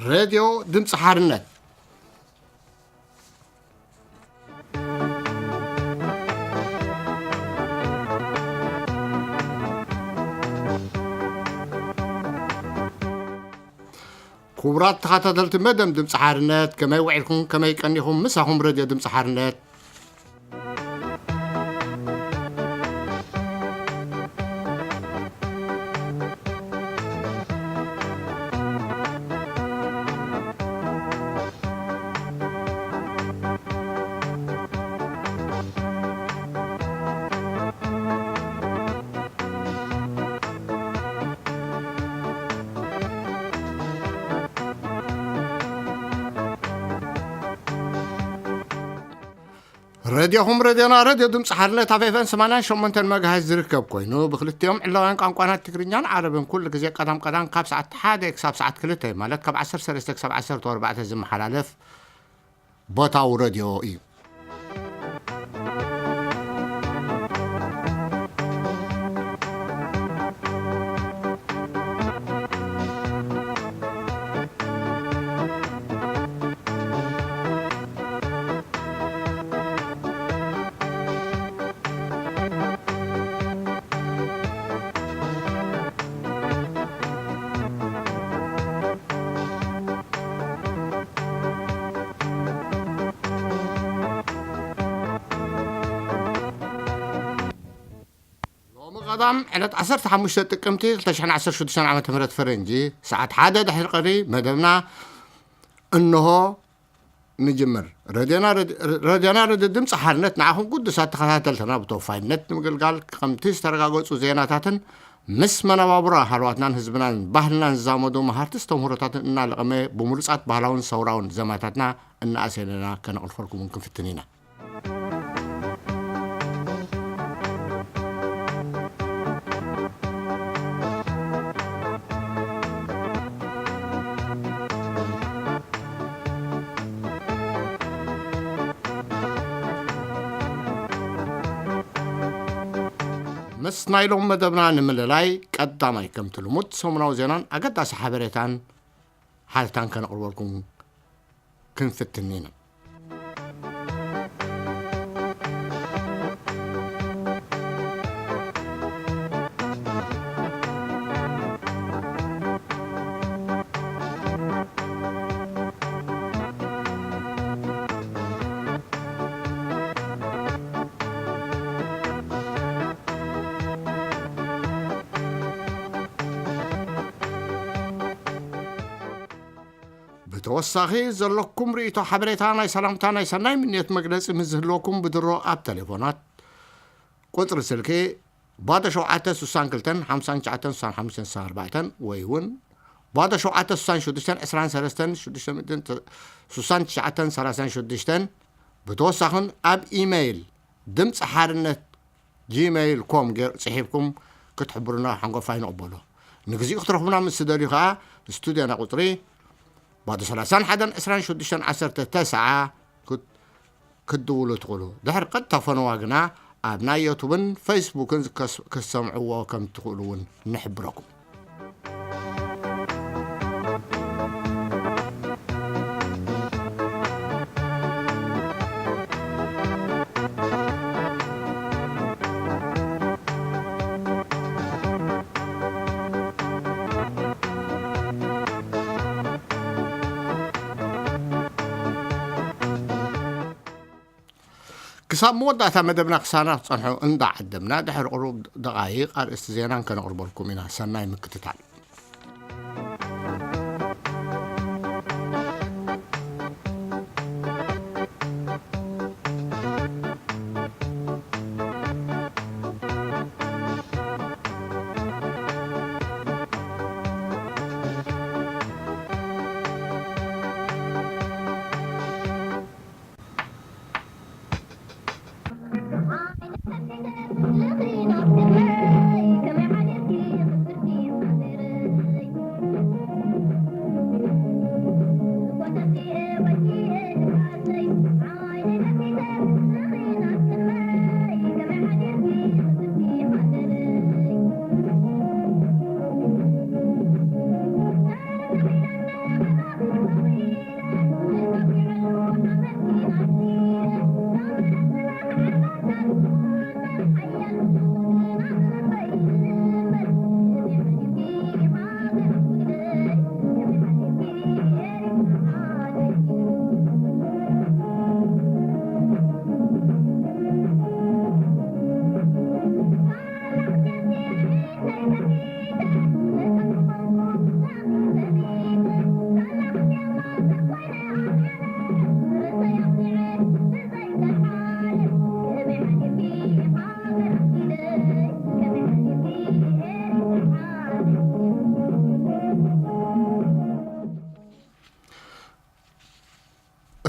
ሬድዮ ድምፂ ሓርነት። ክቡራት ተኸታተልቲ መደብ ድምፂ ሓርነት፣ ከመይ ውዒልኩም? ከመይ ቀኒኹም? ምሳኹም ሬድዮ ድምፂ ሓርነት። ሬድዮኹም ሬድዮና ሬድዮ ድምፂ ሓርነት ኣብ ኤፍኤም ሰማንያን ሸሞንተን መጋሄዝ ዝርከብ ኮይኑ፣ ብክልቲኦም ዕላውያን ቋንቋታት ትግርኛን ዓረብን ኩሉ ግዜ ቀዳም ቀዳም ካብ ሰዓት ሓደ ክሳብ ሰዓት ክልተ፣ ማለት ካብ ዓሰርተ ሰለስተ ክሳብ ዓሰርተ ኣርባዕተ ዝመሓላለፍ ቦታዊ ሬድዮ እዩ። ሎሚ ቀዳም ዕለት ዓሰርተ ሓሙሽተ ጥቅምቲ ክልተ ሽሕን ዓሰርተ ሽዱሽተን ዓመተ ምህረት ፈረንጂ፣ ሰዓት ሓደ ድሕሪ ቀሪ መደብና እንሆ ንጅምር። ረድዮና ረድ-፣ ረድዮና ረድዮ ድምፂ ሓርነት ንዓኹም ቅዱሳት ተኸታተልትና ብተወፋይነት ንምግልጋል ከምቲ ዝተረጋገፁ ዜናታትን ምስ መነባብሮ ሃለዋትናን ህዝብናን ባህልናን ዝዛመዱ መሃርቲ ዝተምህሮታትን እናለቐመ ብምሩፃት ባህላውን ሰውራውን ዘማታትና እናኣሰነና ከነቕርፈልኩም እውን ክንፍትን ኢና። ምስ ናይ ሎም መደብና ንምልላይ ቀዳማይ ከምቲ ልሙድ ሰሙናዊ ዜናን ኣገዳሲ ሓበሬታን ሓተታን ከነቕርበልኩም ክንፍትን ኢና። ብተወሳኺ ዘለኩም ርእይቶ፣ ሓበሬታ፣ ናይ ሰላምታ፣ ናይ ሰናይ ምንዮት መግለጺ ምስ ዝህልወኩም ብድሮ ኣብ ቴሌፎናት ቁጽሪ ስልኪ ባዶ ሸውዓተ ስሳን ክልተን ሓምሳን ትሽዓተን ስሳን ሓሙሽተን ስሳን ኣርባዕተን ወይ እውን ባዶ ሸውዓተ ስሳን ሽዱሽተን ዕስራን ሰለስተን ሽዱሽተ ሚእትን ስሳን ትሽዓተን ሰላሳን ሽዱሽተን፣ ብተወሳኽን ኣብ ኢሜይል ድምፂ ሓርነት ጂሜይል ኮም ገይር ጽሒፍኩም ክትሕብሩና ሓንጎፋይ ንቕበሎ። ንግዚኡ ክትረኽቡና ምስ ትደልዩ ከኣ ስቱድዮና ቁጽሪ ባዶ ሰላሳን ሓደን ዕስራን ሽዱሽተን ዓሰርተ ተስዓ ክት-፣ ክትድውሉ ትኽእሉ። ድሕሪ ቀጥታ ፈነዋ ግና ኣብ ናይ ዮቱብን ፌስቡክን ዝከስ-፣ ክትሰምዕዎ ከም ትኽእሉ እውን ንሕብረኩም። ክሳብ መወዳእታ መደብና ክሳና ክጸንሑ እንዳዓደምና፣ ድሕሪ ቁሩብ ደቓይቕ ኣርእስቲ ዜናን ከነቕርበልኩም ኢና። ሰናይ ምክትታል።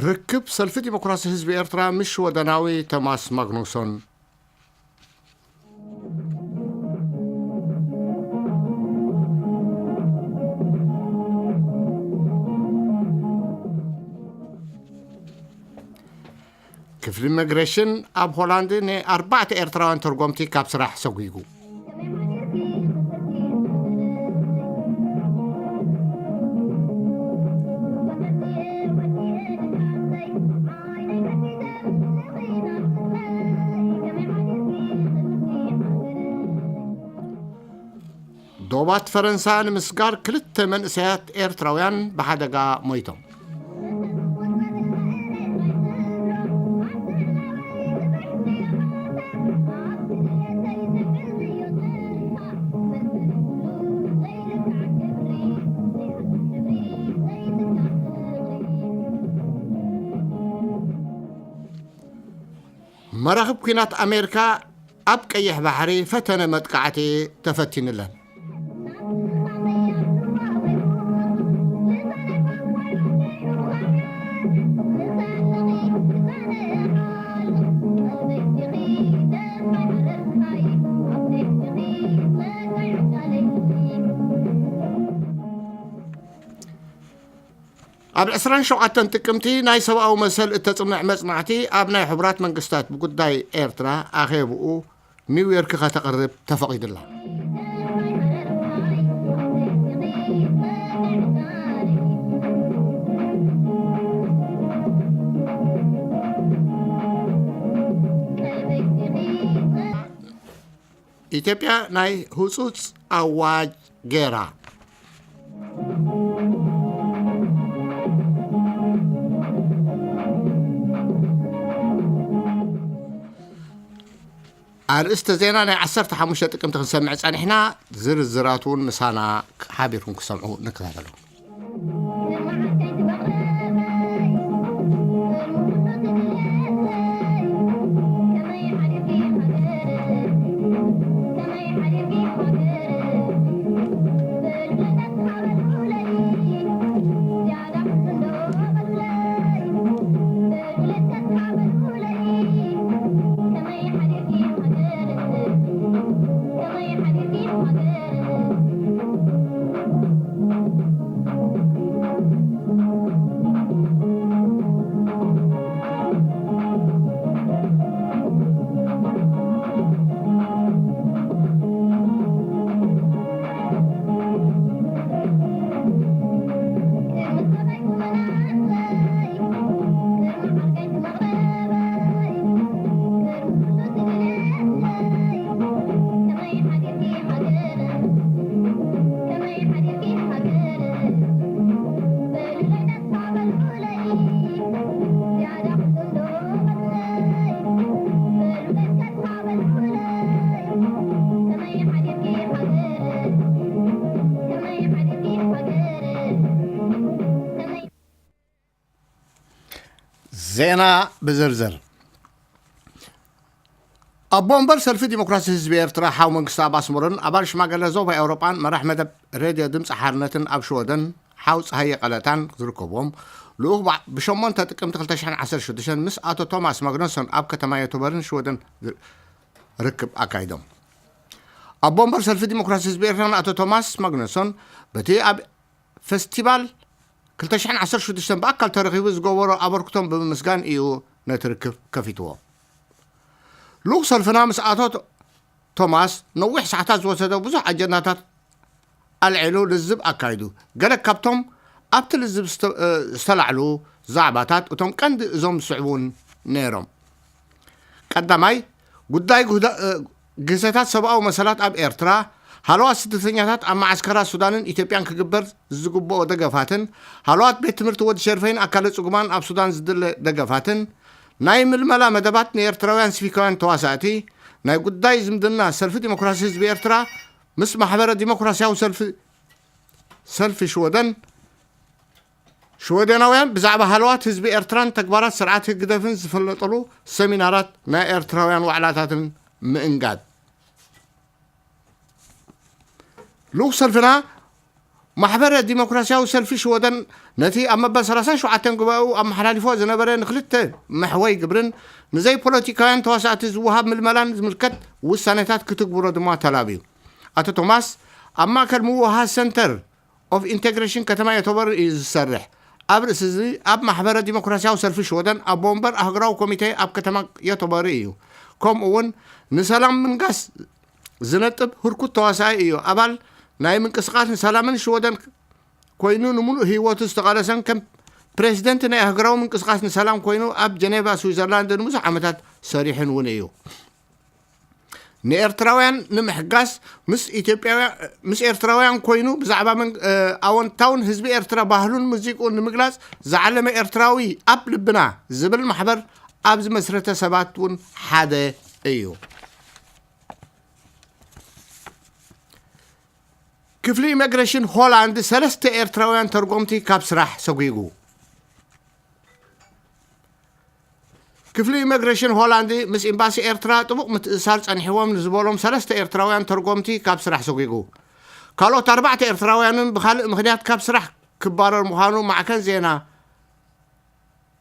ርክብ ሰልፊ ዲሞክራሲ ህዝቢ ኤርትራ ምስ ሽወደናዊ ቶማስ ማግኑሶን። ክፍሊ ኢሚግሬሽን ኣብ ሆላንድ ንኣርባዕተ ኤርትራውያን ተርጎምቲ ካብ ስራሕ ሰጒጉ። ዶባት ፈረንሳ ንምስጋር ክልተ መንእሰያት ኤርትራውያን ብሓደጋ ሞይቶም። መራኽብ ኲናት ኣሜሪካ ኣብ ቀይሕ ባሕሪ ፈተነ መጥቃዕቲ ተፈቲንለን። ኣብ ዕስራን ሸውዓተን ጥቅምቲ ናይ ሰብኣዊ መሰል እተጽንዕ መጽናዕቲ ኣብ ናይ ሕቡራት መንግስታት ብጉዳይ ኤርትራ ኣኼብኡ ኒውዮርክ ከተቕርብ ተፈቒዱላ። ኢትዮጵያ ናይ ህጹጽ ኣዋጅ ገይራ። ኣርእስተ ዜና ናይ ዓሰርተ ሓሙሽተ ጥቅምቲ ክንሰምዕ ጸኒሕና፣ ዝርዝራቱ እውን ምሳና ሓቢርኩም ክሰምዑ ንከታተሎ። ዜና ብዝርዝር። ኣቦ ወንበር ሰልፊ ዲሞክራሲ ህዝቢ ኤርትራ ሓው መንግስቲ ኣባስሙርን ኣባል ሽማግለ ዞባ ኤውሮጳን መራሕ መደብ ሬድዮ ድምፂ ሓርነትን ኣብ ሽወደን ሓው ፀሃየ ቀለታን ዝርከብዎም ልኡኽ ባ-፣ ብሸሞንተ ጥቅምቲ ክልተ ሽሕን ዓሰርተ ሽዱሽተን ምስ ኣቶ ቶማስ ማግነሶን ኣብ ከተማ ዮቶበርን ሽወደን ዝ-፣ ርክብ ኣካይዶም። ኣቦ ወንበር ሰልፊ ዲሞክራሲ ህዝቢ ኤርትራ ንኣቶ ቶማስ ማግነሶን በቲ ኣብ ፈስቲቫል ክልተ ሽሕን ዓሰርተ ሽዱሽተን ብኣካል ተረኺቡ ዝገበሮ ኣበርክቶን ብምምስጋን እዩ ነቲ ርክብ ከፊትዎ። ልኡኽ ሰልፍና ምስ ኣቶ ቶ-፣ ቶማስ ነዊሕ ሰዓታት ዝወሰደ ብዙሕ ኣጀንዳታት ኣልዒሉ ልዝብ ኣካይዱ። ገለ ካብቶም ኣብቲ ልዝብ ዝተ-፣ እ፣ ዝተላዕሉ ዛዕባታት እቶም ቀንዲ እዞም ዝስዕቡ እውን ነይሮም። ቀዳማይ፣ ጉዳይ ጉህደ-፣ እ፣ ግህሰታት ሰብኣዊ መሰላት ኣብ ኤርትራ፣ ሃለዋት ስደተኛታት ኣብ መዓስከራት ሱዳንን ኢትዮጵያን ክግበር ዝግብኦ ደገፋትን፣ ሃለዋት ቤት ትምህርቲ ወዲ ሸርፈይን ኣካለ ጽጉማን ኣብ ሱዳን ዝድለ ደገፋትን፣ ናይ ምልመላ መደባት ንኤርትራውያን ሲቪካውያን ተዋሳእቲ፣ ናይ ጉዳይ ዝምድና ሰልፊ ዲሞክራሲ ህዝቢ ኤርትራ ምስ ማሕበረ ዲሞክራሲያዊ ሰልፊ፣ ሰልፊ ሽወደን፣ ሽወደናውያን ብዛዕባ ሃለዋት ህዝቢ ኤርትራን ተግባራት ስርዓት ህግደፍን ዝፈለጠሉ ሰሚናራት ናይ ኤርትራውያን ዋዕላታትን ምእንጋድ። ልኡኽ ሰልፍና ማሕበረ ዲሞክራሲያዊ ሰልፊ ሽወደን ነቲ ኣብ መበል ሰላሳን ሸውዓተን ጉባኤኡ ኣመሓላሊፎ ዝነበረ ንክልተ መሕወይ ግብርን ንዘይ ፖለቲካውያን ተዋሳእቲ ዝወሃብ ምልመላን ዝምልከት ውሳኔታት ክትግብሮ ድማ ተላብዩ። ኣቶ ቶማስ ኣብ ማእከል ምውሃ ሰንተር ኦፍ ኢንቴግሬሽን ከተማ ዮቶቦሪ እዩ ዝሰርሕ። ኣብ ርእሲ እዚ ኣብ ማሕበረ ዲሞክራሲያዊ ሰልፊ ሽወደን ኣቦ ወንበር ኣህግራዊ ኮሚቴ ኣብ ከተማ ዮቶቦሪ እዩ። ከምኡ እውን ንሰላም ምንጋስ ዝነጥብ ህርኩት ተዋሳኢ እዩ። ኣባል ናይ ምንቅስቃስ ንሰላምን ሽወደን ኮይኑ ንምሉእ ህይወቱ ዝተቓለሰን ከም ፕሬዚደንት ናይ ኣህግራዊ ምንቅስቃስ ንሰላም ኮይኑ ኣብ ጀኔቫ ስዊዘርላንድ ንብዙሕ ዓመታት ሰሪሑን እውን እዩ። ንኤርትራውያን ንምሕጋስ ምስ ኢትዮጵያውያን ምስ ኤርትራውያን ኮይኑ ብዛዕባ መን- እ፣ ኣወንታውን ህዝቢ ኤርትራ ባህሉን ሙዚቁን ንምግላጽ ዝዓለመ ኤርትራዊ ኣብ ልብና ዝብል ማሕበር ኣብ ዝመስረተ ሰባት እውን ሓደ እዩ። ክፍሊ ኢሚግሬሽን ሆላንድ ሰለስተ ኤርትራውያን ተርጎምቲ ካብ ስራሕ ሰጒጉ። ክፍሊ ኢሚግሬሽን ሆላንድ ምስ ኤምባሲ ኤርትራ ጥቡቕ ምትእስሳር ጸኒሕዎም ንዝበሎም ሰለስተ ኤርትራውያን ተርጎምቲ ካብ ስራሕ ሰጒጉ። ካልኦት ኣርባዕተ ኤርትራውያንን ብኻልእ ምኽንያት ካብ ስራሕ ክባረር ምዃኑ ማዕከን ዜና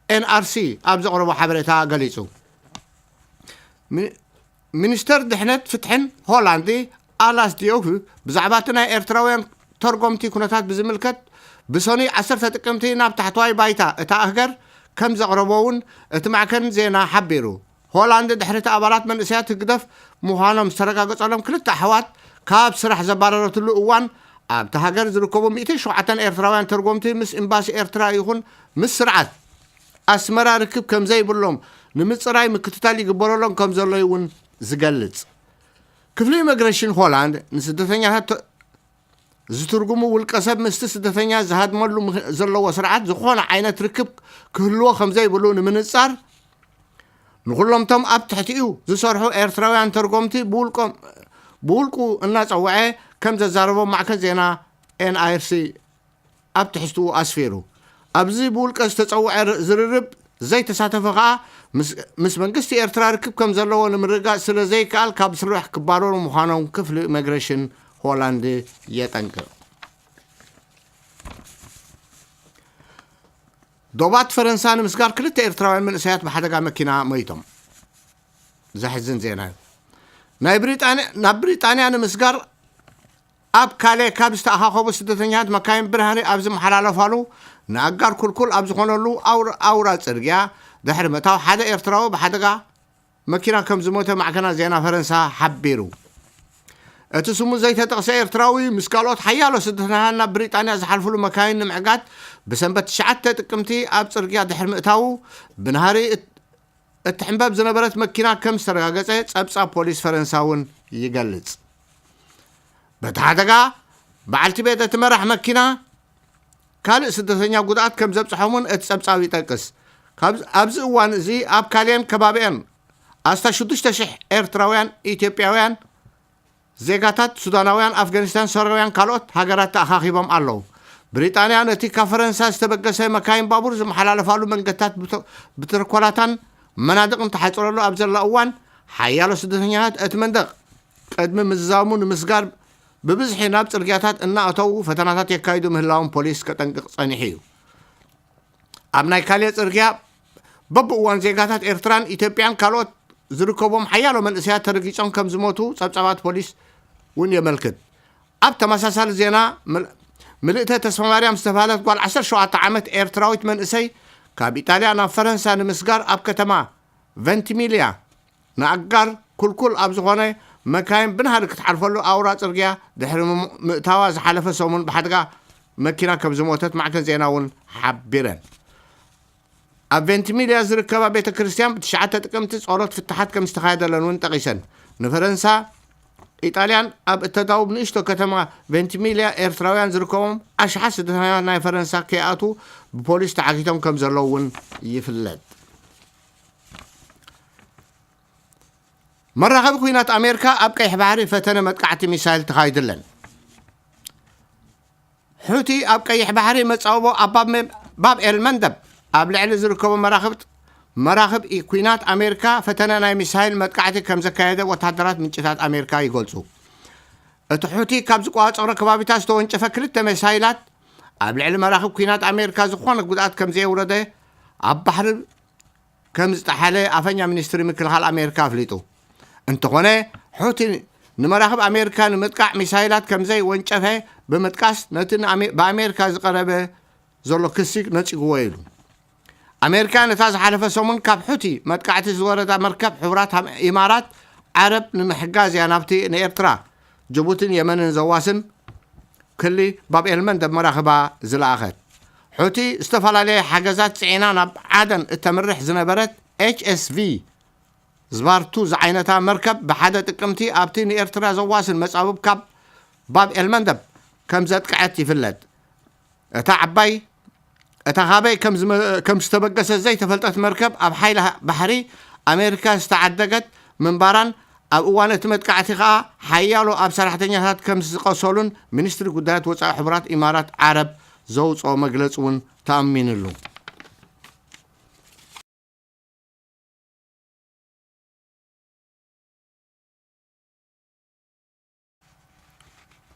ኤንኣርሲ ኣብ ዘቕረቦ ሓበሬታ ገሊጹ። ሚ- ሚኒስተር ድሕነት ፍትሕን ሆላንድ ኣላስ ዲዮፍ ብዛዕባ እቲ ናይ ኤርትራውያን ተርጎምቲ ኩነታት ብዝምልከት ብሰኑይ ዓሰርተ ጥቅምቲ ናብ ታሕተዋይ ባይታ እታ ኣህገር ከም ዘቕረቦ እውን እቲ ማዕከን ዜና ሓቢሩ። ሆላንድ ድሕሪ እቲ ኣባላት መንእሰያት ህግደፍ ምዃኖም ዝተረጋገጸሎም ክልተ ኣሕዋት ካብ ስራሕ ዘባረረትሉ እዋን ኣብቲ ሃገር ዝርከቡ ሚእትን ሸውዓተን ኤርትራውያን ተርጎምቲ ምስ ኤምባሲ ኤርትራ ይኹን ምስ ስርዓት ኣስመራ ርክብ ከም ዘይብሎም ንምጽራይ ምክትታል ይግበረሎም ከም ዘሎ እውን ዝገልጽ። ክፍሊ ኢሚግሬሽን ሆላንድ ንስደተኛታት ተ- ዝትርጉሙ ውልቀ ሰብ ምስቲ ስደተኛ ዝሃድመሉ ምኽ- ዘለዎ ስርዓት ዝኾነ ዓይነት ርክብ ክህልዎ ከም ዘይብሉ ንምንጻር ንኹሎምቶም ኣብ ትሕቲኡ ዝሰርሑ ኤርትራውያን ተርጎምቲ ብውልቆም ብውልቁ እናጸውዐ ከም ዘዛረቦ ማዕከን ዜና ኤንኣይርሲ ኣብ ትሕዝትኡ ኣስፊሩ። ኣብዚ ብውልቀ ዝተጸውዐ ር- ዝርርብ ዘይተሳተፈ ከኣ ምስ- ምስ መንግስቲ ኤርትራ ርክብ ከም ዘለዎ ንምርግጋጽ ስለ ዘይከኣል ካብ ስራሕ ክባረሩ ምዃኖም ክፍሊ ኢሚግሬሽን ሆላንድ የጠንቅቕ። ዶባት ፈረንሳ ንምስጋር ክልተ ኤርትራውያን መንእሰያት ብሓደጋ መኪና ሞይቶም። ዘሕዝን ዜና እዩ። ናይ ብሪጣንያ ናብ ብሪጣንያ ንምስጋር ኣብ ካሌ ካብ ዝተኣኻኸቡ ስደተኛታት መካይን ብርሃኒ ኣብ ዝመሓላለፋሉ ንኣጋር ኩልኩል ኣብ ዝኾነሉ ኣውራ- ኣውራ ጽርግያ ድሕሪ ምእታው ሓደ ኤርትራዊ ብሓደጋ መኪና ከም ዝሞተ ማዕከናት ዜና ፈረንሳ ሓቢሩ። እቲ ስሙ ዘይተጠቕሰ ኤርትራዊ ምስ ካልኦት ሓያሎ ስደተኛታት ናብ ብሪጣንያ ዝሓልፍሉ መካይን ንምዕጋት ብሰንበት ትሽዓተ ጥቅምቲ ኣብ ጽርግያ ድሕሪ ምእታዉ ብናህሪ እት- እትሕንበብ ዝነበረት መኪና ከም ዝተረጋገጸ ጸብጻብ ፖሊስ ፈረንሳ እውን ይገልጽ። በቲ ሓደጋ በዓልቲ ቤት እቲ መራሕ መኪና ካልእ ስደተኛ ጉድኣት ከም ዘብጽሖም እውን እቲ ጸብጻብ ይጠቅስ። ካብ- ኣብዚ እዋን እዚ ኣብ ካሌን ከባቢኣን ኣስታ ሽዱሽተ ሽሕ ኤርትራውያን፣ ኢትዮጵያውያን ዜጋታት፣ ሱዳናውያን፣ ኣፍጋኒስታን፣ ሶርያውያን ካልኦት ሃገራት ተኣኻኺቦም ኣለዉ። ብሪጣንያ ነቲ ካብ ፈረንሳ ዝተበገሰ መካይን ባቡር ዝመሓላለፋሉ መንገድታት ብተ- ብተርኮላታን መናድቕን ተሓጽረሉ ኣብ ዘላ እዋን ሓያሎ ስደተኛታት እቲ መንደቕ ቅድሚ ምዝዛሙ ንምስጋር ብብዝሒ ናብ ጽርግያታት እናእተዉ ፈተናታት የካይዱ ምህላዎም ፖሊስ ከጠንቅቕ ጸኒሑ እዩ። ኣብ ናይ ካሌ ጽርግያ በብእዋን ዜጋታት ኤርትራን ኢትዮጵያን ካልኦት ዝርከቦም ሓያሎ መንእሰያት ተረጊጾም ከም ዝሞቱ ጸብጻባት ፖሊስ እውን የመልክት። ኣብ ተመሳሳሊ ዜና ምል- ምልእተ ተስፋ ማርያም ዝተባህለት ጓል ዓሰርተ ሸውዓተ ዓመት ኤርትራዊት መንእሰይ ካብ ኢጣልያ ናብ ፈረንሳ ንምስጋር ኣብ ከተማ ቨንቲሚልያ ንኣጋር ኩልኩል ኣብ ዝኾነ መካይን ብናህሪ ክትሓልፈሉ ኣውራ ጽርግያ ድሕሪ ም- ምእታዋ ዝሓለፈ ሰሙን ብሓደጋ መኪና ከም ዝሞተት ማዕከን ዜና እውን ሓቢረን። ኣብ ቬንቲሚልያ ዝርከባ ቤተ ክርስቲያን ብትሽዓተ ጥቅምቲ ጸሎት ፍትሓት ከም ዝተኻየደለን እውን ጠቒሰን። ንፈረንሳ ኢጣልያን ኣብ እተዳውብ ንእሽቶ ከተማ ቬንቲሚልያ ኤርትራውያን ዝርከቦም ኣሽሓት ስደተኛታት ናይ ፈረንሳ ከይኣትዉ ብፖሊስ ተዓጊቶም ከም ዘለዉ እውን ይፍለጥ። መራኸቢ ኩናት ኣሜሪካ ኣብ ቀይሕ ባሕሪ ፈተነ መጥቃዕቲ ሚሳይል ተኻይዱለን። ሑቲ ኣብ ቀይሕ ባሕሪ መጻወቦ ኣብ ባብ መ- ባብ ኤል መንደብ ኣብ ልዕሊ ዝርከቡ መራኽብ መራኽብ ኢ- ኩናት ኣሜሪካ ፈተነ ናይ ሚሳይል መጥቃዕቲ ከም ዘካየደ ወታደራት ምንጭታት ኣሜሪካ ይገልጹ። እቲ ሑቲ ካብ ዝቆጻጸሮ ከባቢታት ዝተወንጨፈ ክልተ ሚሳይላት ኣብ ልዕሊ መራኽብ ኲናት ኣሜሪካ ዝኾነ ጉድኣት ከም ዘየውረደ ኣብ ባሕሪ ከም ዝጠሓለ ኣፈኛ ሚኒስትሪ ምክልኻል ኣሜሪካ ኣፍሊጡ። እንተኾነ፣ ሑቲ ንመራኽብ ኣሜሪካ ንምጥቃዕ ሚሳይላት ከም ዘይወንጨፈ ብምጥቃስ፣ ነቲ ንኣሜ-፣ ብኣሜሪካ ዝቐረበ ዘሎ ክሲ ነጺግዎ ኢሉ። ኣሜሪካ ነታ ዝሓለፈ ሰሙን ካብ ሑቲ መጥቃዕቲ ዝወረዳ መርከብ ሕቡራት ሃም-፣ ኢማራት ዓረብ ንምሕጋዝ እያ ናብቲ ንኤርትራ፣ ጅቡትን የመንን ዘዋስን ክሊ ባብ ኤልመንደብ መራኽባ ዝለኣኸት። ሑቲ ዝተፈላለየ ሓገዛት ጽዒና ናብ ዓደን እተምርሕ ዝነበረት ኤች ኤስ ቪ ዝባርቱ ዝዓይነታ መርከብ ብሓደ ጥቅምቲ ኣብቲ ንኤርትራ ዘዋስን መጻብብ ካብ ባብ ኤልመንደብ ከም ዘጥቅዐት ይፍለጥ። እታ ዓባይ፣ እታ ካበይ ከም ዝመ-፣ ከም ዝተበገሰት ዘይተፈልጠት መርከብ ኣብ ሓይሊ ባሕሪ ኣሜሪካ ዝተዓደገት ምንባራን ኣብ እዋን እቲ መጥቃዕቲ ከኣ ሓያሎ ኣብ ሰራሕተኛታት ከም ዝቐሰሉን ሚኒስትሪ ጉዳያት ወጻኢ ሕቡራት ኢማራት ዓረብ ዘውጽኦ መግለጺ እውን ተኣሚንሉ።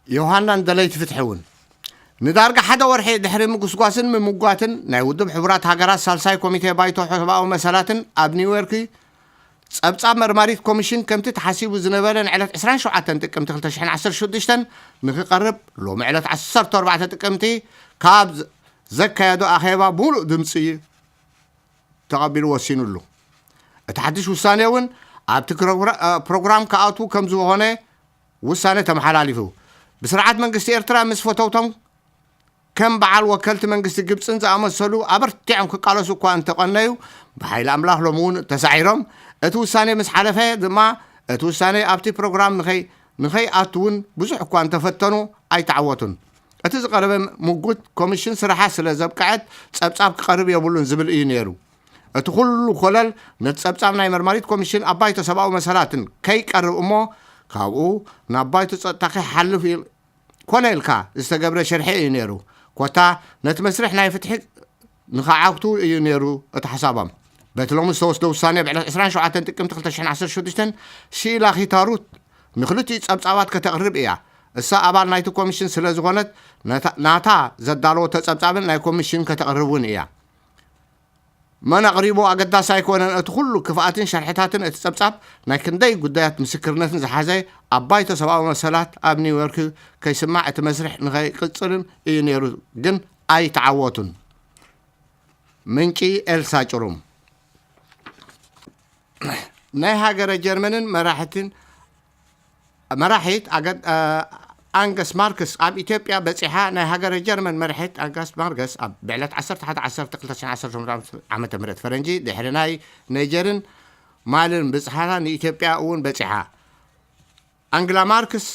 ዮሃናን ደለይቲ ፍትሒ እውን ንዳርጋ ሓደ ወርሒ ድሕሪ ምጉስጓስን ምምጓትን ናይ ውድብ ሕቡራት ሃገራት ሳልሳይ ኮሚቴ ባይቶ ሰብኣዊ መሰላትን ኣብ ኒውዮርክ ጸብጻብ መርማሪት ኮሚሽን ከምቲ ተሓሲቡ ዝነበረ ንዕለት ዕስራን ሸውዓተን ጥቅምቲ ክልተ ሽሕን ዓሰርተ ሽዱሽተን ንክቐርብ ሎሚ ዕለት ዓሰርተ ኣርባዕተ ጥቅምቲ ካብ ዘካየዶ ኣኼባ ብሙሉእ ድምፂ ተቐቢሉ ወሲኑሉ። እቲ ሓድሽ ውሳኔ እውን ኣብቲ ክሮግራ-፣ እ፣ ፕሮግራም ክኣትዉ ከም ዝኾነ ውሳኔ ተመሓላሊፉ። ብስርዓት መንግስቲ ኤርትራ ምስ ፈተውቶም ከም በዓል ወከልቲ መንግስቲ ግብጽን ዝኣመሰሉ ኣበርቲዖም ክቃለሱ እኳ እንተቐነዩ፣ ብሓይሊ ኣምላኽ ሎሚ እውን ተሳዒሮም። እቲ ውሳኔ ምስ ሓለፈ ድማ፣ እቲ ውሳኔ ኣብቲ ፕሮግራም ንኸይ-፣ ንኸይኣቱ እውን ብዙሕ እኳ እንተፈተኑ ኣይተዓወቱን። እቲ ዝቐረበ ምጉት ኮሚሽን ስርሓ ስለ ዘብቅዐት ጸብጻብ ክቐርብ የብሉን ዝብል እዩ ነይሩ። እቲ ኩሉ ኮለል ነቲ ጸብጻብ ናይ መርማሪት ኮሚሽን ኣብ ባይቶ ሰብኣዊ መሰላትን ከይቀርብ እሞ ካብኡ ናብ ባይቶ ጸጥታ ከይሓልፍ ኢል-፣ ኮነ ኢልካ ዝተገብረ ሽርሒ እዩ ነይሩ። ኮታ ነቲ መስርሕ ናይ ፍትሒ ንኸዓግቱ እዩ ነይሩ እቲ ሓሳቦም። በቲ ሎሚ ዝተወስደ ውሳኔ ብዕለት ዕስራን ሸውዓተን ጥቅምቲ ክልተ ሽሕን ዓሰርተ ሽዱሽተን ሺላ ኺታሩት ንክልቲኡ ጸብጻባት ከተቕርብ እያ። እሳ ኣባል ናይቲ ኮሚሽን ስለ ዝኾነት ነታ፣ ናታ ዘዳለወቶ ጸብጻብን ናይ ኮሚሽን ከተቕርብ እውን እያ። መን ኣቕሪቦ ኣገዳሲ ኣይኮነን። እቲ ኩሉ ክፍኣትን ሸርሕታትን እቲ ጸብጻብ ናይ ክንደይ ጉዳያት ምስክርነትን ዝሓዘ ኣብ ባይቶ ሰብኣዊ መሰላት ኣብ ኒውዮርክ ከይስማዕ እቲ መስርሕ ንኸይቅጽልን እዩ ነይሩ፣ ግን ኣይተዓወቱን። ምንጪ ኤልሳ ጭሩም። ናይ ሃገረ ጀርመንን መራሕትን መራሒት ኣገ-፣ እ፣ ኣንገስ ማርክስ ኣብ ኢትዮጵያ በጺሓ። ናይ ሃገረ ጀርመን መራሒት ኣንገስ ማርክስ ኣብ ብዕለት ዓሰርተ ሓደ ዓሰርተ ክልተ ሽሕን ዓሰርተ ዓመተ ምህረት ፈረንጂ ድሕሪ ናይ ኔጀርን ማልን ብጽሓታ ንኢትዮጵያ እውን በጺሓ። ኣንግላ ማርክስ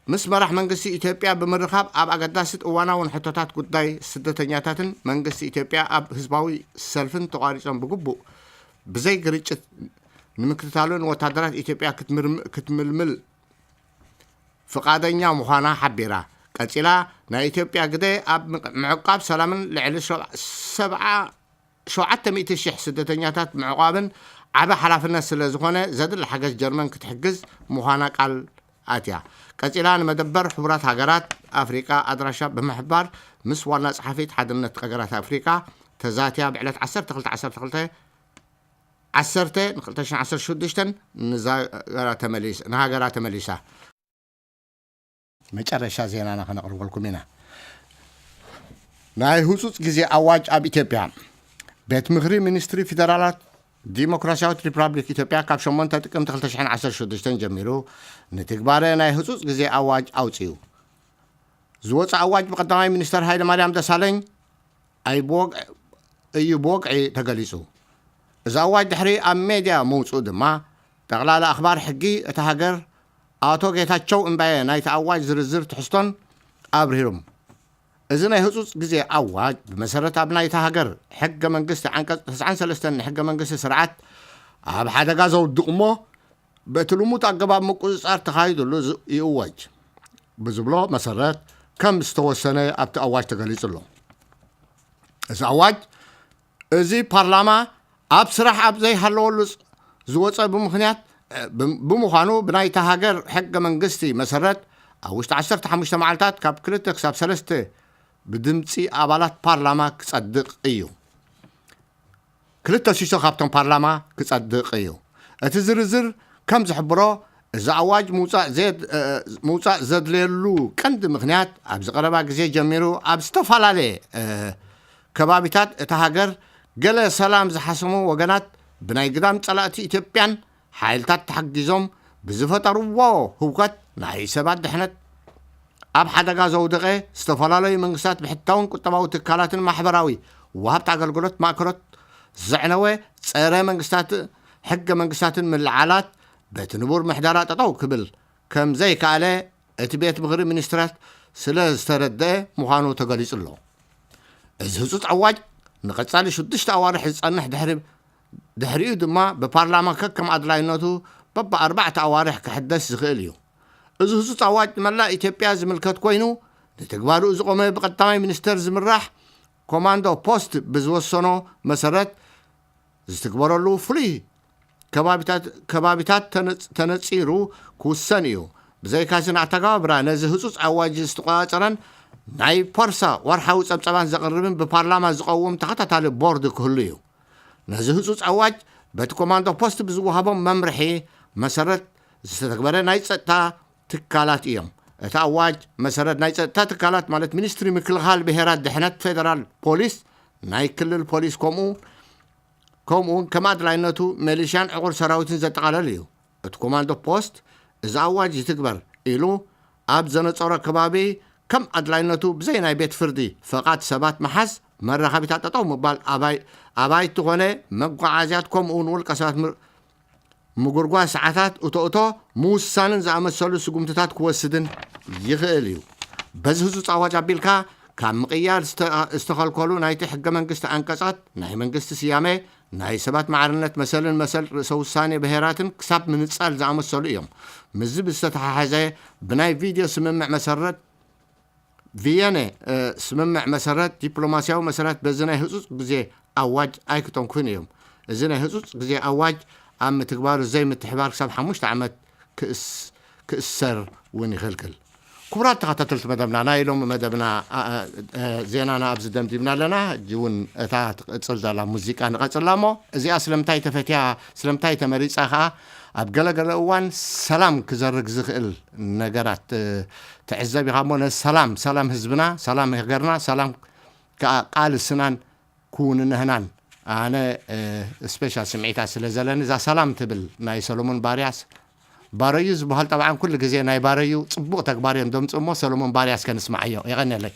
ምስ መራሕ መንግስቲ ኢትዮጵያ ብምርኻብ ኣብ ኣገዳሲት እዋናውን ሕቶታት ጉዳይ ስደተኛታትን መንግስቲ ኢትዮጵያ ኣብ ህዝባዊ ሰልፍን ተቋሪጾም ብግቡእ ብዘይ ግርጭት ንምክትታሉን ወታደራት ኢትዮጵያ ክትምርም-፣ ክትምልምል ፍቓደኛ ምዃና ሓቢራ። ቀጺላ፣ ናይ ኢትዮጵያ ግደ ኣብ ምዕ-፣ ምዕቃብ ሰላምን ልዕሊ ሸብ-፣ ሰብዓ ሸውዓተ ሚእቲ ሽሕ ስደተኛታት ምዕቋብን ዓቢ ሓላፍነት ስለ ዝኾነ፣ ዘድሊ ሓገዝ ጀርመን ክትሕግዝ ምዃና ቃል ኣትያ። ቀጺላ፣ ንመደበር ሕቡራት ሃገራት ኣፍሪቃ ኣድራሻ ብምሕባር፣ ምስ ዋና ጸሓፊት ሓድነት ሃገራት ኣፍሪቃ ተዛትያ፣ ብዕለት ዓሰርተ ክልተ ዓሰርተ ክልተ ዓሰርተ ንክልተ ሽሕን ዓሰርተ ሽዱሽተን ንዛገራ ተመሊስ-፣ ንሃገራ ተመሊሳ። መጨረሻ ዜናና ከነቕርበልኩም ኢና። ናይ ህጹጽ ግዜ ኣዋጅ ኣብ ኢትዮጵያ። ቤት ምኽሪ ሚኒስትሪ ፊደራላት ዲሞክራሲያዊት ሪፓብሊክ ኢትዮጵያ ካብ ሸሞንተ ጥቅምቲ ክልተ ሽሕን ዓሰርተ ሽዱሽተን ጀሚሩ ንትግባረ ናይ ህጹጽ ግዜ ኣዋጅ ኣውጺኡ። ዝወጸ ኣዋጅ ብቀዳማይ ሚኒስተር ሃይለማርያም ደሳለኝ ኣይ ብወግዒ፣ እዩ ብወግዒ ተገሊጹ። እዚ ኣዋጅ ድሕሪ ኣብ ሜድያ ምውጽኡ ድማ፣ ጠቕላላ ኣኽባር ሕጊ እታ ሃገር ኣቶ ጌታቸው እምባየ ናይቲ ኣዋጅ ዝርዝር ትሕዝቶን ኣብርሂሮም። እዚ ናይ ህጹጽ ግዜ ኣዋጅ ብመሰረት ኣብ ናይታ ሃገር ሕገ መንግስቲ ዓንቀጽ ተስዓን ሰለስተን ንሕገ መንግስቲ ስርዓት ኣብ ሓደጋ ዘውድቕ እሞ በቲ ልሙድ ኣገባብ ምቁጽጻር ተኻይድሉ ዝ-፣ ይእወጅ ብዝብሎ መሰረት ከም ዝተወሰነ ኣብቲ ኣዋጅ ተገሊጹ ኣሎ። እዚ ኣዋጅ እዚ ፓርላማ ኣብ ስራሕ ኣብ ዘይሃለወሉ ዝ-፣ ዝወጸ ብምኽንያት፣ እ፣ ብ-፣ ብምዃኑ ብናይታ ሃገር ሕገ መንግስቲ መሰረት ኣብ ውሽጢ ዓሰርተ ሓሙሽተ መዓልታት ካብ ክልተ ክሳብ ሰለስተ ብድምፂ ኣባላት ፓርላማ ክጸድቕ እዩ። ክልተ ሲሶ ካብቶም ፓርላማ ክጸድቕ እዩ። እቲ ዝርዝር ከም ዝሕብሮ፣ እዚ ኣዋጅ ምውጻእ ዘየድ-፣ እ፣ ምውጻእ ዘድለየሉ ቀንዲ ምኽንያት፣ ኣብዚ ቀረባ ግዜ ጀሚሩ ኣብ ዝተፈላለየ፣ እ፣ ከባቢታት እታ ሃገር ገለ ሰላም ዝሓሰሙ ወገናት ብናይ ግዳም ጸላእቲ ኢትዮጵያን ሓይልታት ተሓጊዞም ብዝፈጠርዎ ህውከት ናይ ሰባት ድሕነት ኣብ ሓደጋ ዘውደቐ፣ ዝተፈላለዩ መንግስታት ብሕታውን ቁጠባዊ ትካላትን ማሕበራዊ ወሃብቲ ኣገልግሎት ማእከሎት ዘዕነወ፣ ጸረ መንግስታት፣ ሕገ መንግስታትን ምልዓላት በቲ ንቡር ምሕደራ ጠጠው ክብል ከም ዘይከኣለ እቲ ቤት ምኽሪ ሚኒስትራት ስለ ዝተረደአ ምዃኑ ተገሊጹ ኣሎ። እዚ ህጹጽ ኣዋጅ ንቐጻሊ ሽዱሽተ ኣዋርሕ ዝጸንሕ ድሕሪ፣ ድሕሪኡ ድማ ብፓርላማ ከከም ኣድላይነቱ በብኣርባዕተ ኣዋርሕ ክሕደስ ዝኽእል እዩ። እዚ ህጹጽ ኣዋጅ ንመላእ ኢትዮጵያ ዝምልከት ኮይኑ፣ ንትግባርኡ ዝቖመ ብቀዳማይ ሚኒስተር ዝምራሕ ኮማንዶ ፖስት ብዝወሰኖ መሰረት ዝትግበረሉ ፍሉይ ከባቢታት፣ ከባቢታት ተነጽ-፣ ተነጺሩ ክውሰን እዩ። ብዘይካዚ ንኣተገባብራ ነዚ ህጹጽ ኣዋጅ ዝተቆጻጸረን ናይ ፖርሳ ወርሓዊ ጸብጻባት ዘቕርብን ብፓርላማ ዝቐውም ተኸታታሊ ቦርድ ክህሉ እዩ። ነዚ ህጹጽ ኣዋጅ በቲ ኮማንዶ ፖስት ብዝወሃቦም መምርሒ መሰረት ዝተተግበረ ናይ ጸጥታ ትካላት እዮም። እቲ ኣዋጅ መሰረት ናይ ጸጥታ ትካላት ማለት ሚኒስትሪ ምክልኻል፣ ብሄራት ድሕነት፣ ፌደራል ፖሊስ፣ ናይ ክልል ፖሊስ፣ ከምኡ ከምኡውን ከም ኣድላይነቱ ሚሊሽያን ዕቑር ሰራዊትን ዘጠቓለል እዩ። እቲ ኮማንዶ ፖስት እዚ ኣዋጅ ይትግበር ኢሉ ኣብ ዘነጸሮ ከባቢ ከም ኣድላይነቱ ብዘይ ናይ ቤት ፍርዲ ፈቓድ ሰባት ምሓዝ፣ መራኸቢታት ጠጠው ምባል፣ ኣባይ-፣ ኣባይቲ ኮነ መጓዓዝያት ከምኡውን ውልቀ ሰባት ምር-፣ ምጉርጓዝ ሰዓታት እቶ እቶ ምውሳንን ዝኣመሰሉ ስጉምትታት ክወስድን ይኽእል እዩ። በዚ ህጹጽ ኣዋጅ ኣቢልካ ካብ ምቕያር ዝተ-፣ ዝተኸልከሉ ናይቲ ሕገ መንግስቲ ኣንቀጻት ናይ መንግስቲ ስያመ፣ ናይ ሰባት ማዕርነት መሰልን መሰል ርእሰ ውሳኔ ብሄራትን ክሳብ ምንጻል ዝኣመሰሉ እዮም። ምስዚ ብዝተተሓሓዘ ብናይ ቪድዮ ስምምዕ መሰረት ቪየነ፣ እ፣ ስምምዕ መሰረት፣ ዲፕሎማስያዊ መሰረት በዚ ናይ ህጹጽ ግዜ ኣዋጅ ኣይክተንኩን እዮም። እዚ ናይ ህጹጽ ግዜ ኣዋጅ ኣብ ምትግባሩ ዘይምትሕባር ክሳብ ሓሙሽተ ዓመት ክእስ-፣ ክእሰር እውን ይኽልክል። ክቡራት ተኸታተልቲ መደብና፣ ናይ ሎሚ መደብና፣ ኣ-፣ ኣ-፣ እ፣ ዜናና ኣብዚ ደምዲምና ኣለና። ሕጂ እውን እታ ትቕጽል ዘላ ሙዚቃ ንቐጽላ እሞ፣ እዚኣ ስለምንታይ ተፈትያ፣ ስለምንታይ ተመሪጻ ከኣ፣ ኣብ ገለገለ እዋን ሰላም ክዘርግ ዝኽእል ነገራት፣ እ፣ ትዕዘብ ኢኻ እሞ፣ ነዚ ሰላም፣ ሰላም ህዝብና፣ ሰላም ሃገርና፣ ሰላም ከኣ ቃልስናን ክውንነህናን። ኣነ፣ እ፣ ስፔሻል ስምዒታት ስለ ዘለኒ፣ እዛ ሰላም ትብል ናይ ሰሎሞን ባርያስ፣ ባረዩ ዝበሃል ጠብዓን ኩሉ ግዜ ናይ ባረዩ ጽቡቕ ተግባር እዮም ዘምጽኡ እሞ፣ ሰሎሞን ባርያስ ከንስምዓዮ። የቐንየለይ።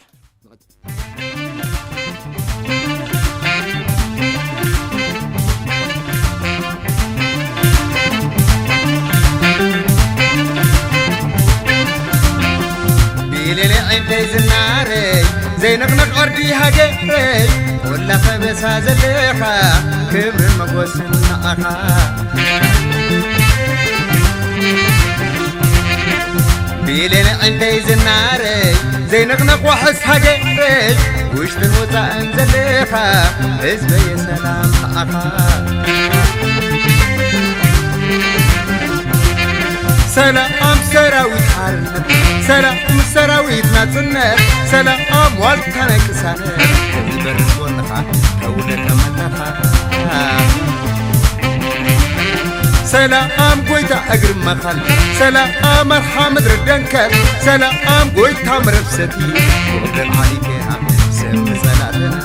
ቢሌሌ ዒንተይ ዝናረይ ዘይንቕንቕ ዕርዲ ሃገረይ፣ ኩላ ከበሳ ዘለኻ ክብርን መጎስን ንዓኻ። ቢሌሌ ዒንተይ ዝናረይ ዘይንቕንቕ ዋሕስ ሃገረይ፣ ውሽጥን ወፃእን ዘለኻ ህዝበይ ሰላም ንዓኻ። ሰላም ሰራዊት ሓርነት፣ ሰላም ሰራዊት ናጽነት፣ ሰላም ዋልታ ናይ ቅሳነት፣ ዝበርስ ጎንኻ ተውለ ተመለኻ። ሰላም ጎይታ እግሪ መኸል፣ ሰላም ኣርሓ ምድሪ ደንከል፣ ሰላም ጎይታ መረብ ሰቲ፣ ወገን ዓሊቴና ስም ጸላእትና።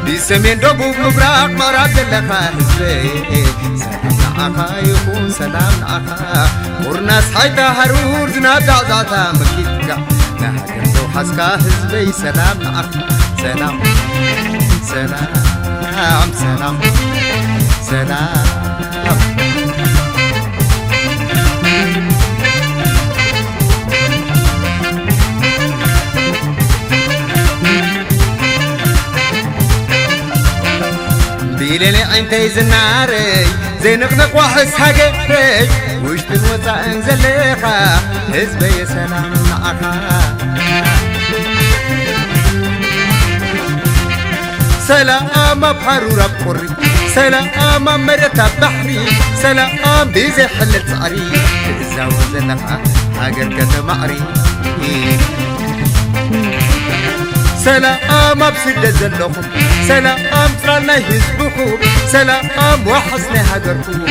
ብሰሜን ደቡብ ምብራቕ ምዕራብ ዘለኻ ህዝበይ፣ ሰላም ንዓኻ ይኹን፣ ሰላም ንዓኻ። ቁርናስ ሓይታ ሃሩር ዝናብ ዛዕዛዕታ መኪትካ፣ ንሃገር ዘውሓስካ ህዝበይ፣ ሰላም ንዓኻ። ሰላም፣ ሰላም፣ ሰላም፣ ሰላም። ቢሌሌ ዓይንተይ ዝናረይ ዘይንቕንቕ ዋሕስ ሃገረይ፣ ውሽጥን ወፃእን ዘለኻ ህዝበይ ሰላም ንዓኻ። ሰላም ኣብ ሓሩር ኣብ ቁሪ፣ ሰላም ኣብ መሬት ኣብ ባሕሪ፣ ሰላም ብዘይሕለል ጻዕሪ፣ ትእዛወር ዘለኻ ሃገር ከተማዕሪ። ሰላም ኣብ ስደት ዘለኹም፣ ሰላም ጽላል ናይ ህዝብኹም፣ ሰላም ዋሕስ ናይ ሃገርኩም፣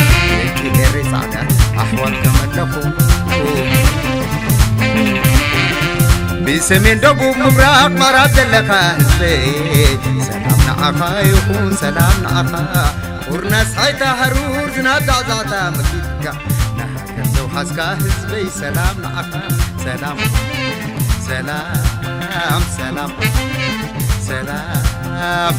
ደቂ ኤረይ ጻዕዳ ኣሕዋት ከመለኹም። ብሰሜን ደቡብ ምብራቕ ምዕራብ ዘለኻ ህዝበይ፣ ሰላም ንዓኻ ይኹን፣ ሰላም ንዓኻ። ቁርናስ ሓይታ ሃሩር ዝናብ ዛዕዛዕታ መኪትካ፣ ንሃገር ዘውሓስካ ህዝበይ፣ ሰላም ንዓኻ። ሰላም፣ ሰላም፣ ሰላም፣ ሰላም።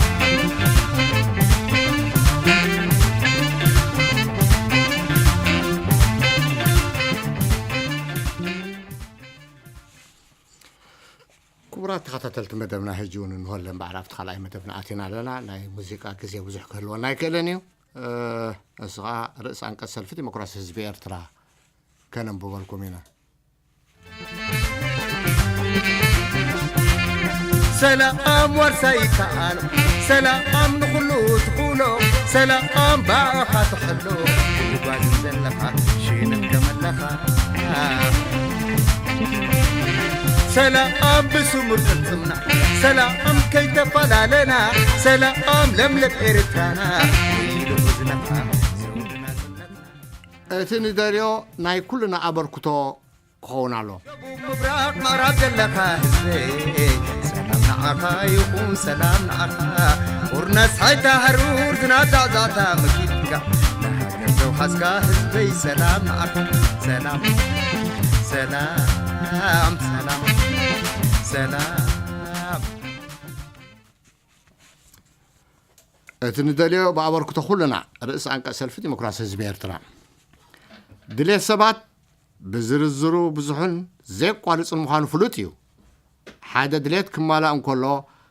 ክቡራት ተኸታተልቲ መደብና፣ ሕጂ እውን እንሆለን በዓል ኣብቲ ካልኣይ መደብና ኣቲና ኣለና። ናይ ሙዚቃ ግዜ ብዙሕ ክህልወና ኣይክእልን እዩ። እ፣ እሱ ኸዓ ርእሲ ኣንቀጽ ሰልፊ ዲሞክራሲ ህዝቢ ኤርትራ ከነንብበልኩም ኢና። ሰላም ዋርሳይ ይከኣሎ፣ ሰላም ንኹሉ ትኽእሎ፣ ሰላም ባእኻ ትሕሎ፣ ትጓዝ ዘለኻ ሽነት ከመለኻ። ሰላም ብስሙር ቅርጽምና፣ ሰላም ከይተፈላለና፣ ሰላም ለምለም ኤርትራና፣ ኢሉ ዝነፋ ዘውድና ዝነፋ። እቲ ንደልዮ ናይ ኩልና ኣበርክቶ ክኸውን ኣሎ። ደቡብ ምብራቕ ምዕራብ ዘለኻ ህዝበይ፣ ሰላም ንዓኻ ይኹን፣ ሰላም ንዓኻ። ቁርናስ ሓይታ ሃሩር ዝናብ ዛዕዛዕታ መኪትካ፣ ንሃገር ዘውሓስካ ህዝበይ፣ ሰላም ንዓኻ። ሰላም፣ ሰላም፣ ሰላም፣ ሰላም። እቲ ንደልዮ ብኣበርክቶ ኩልና ርእሲ ኣንቀጽ ሰልፊ ዲሞክራሲ ህዝቢ ኤርትራ። ድሌት ሰባት ብዝርዝሩ ብዙሕን ዘይቋርጽን ምዃኑ ፍሉጥ እዩ። ሓደ ድሌት ክማላእ እንከሎ፣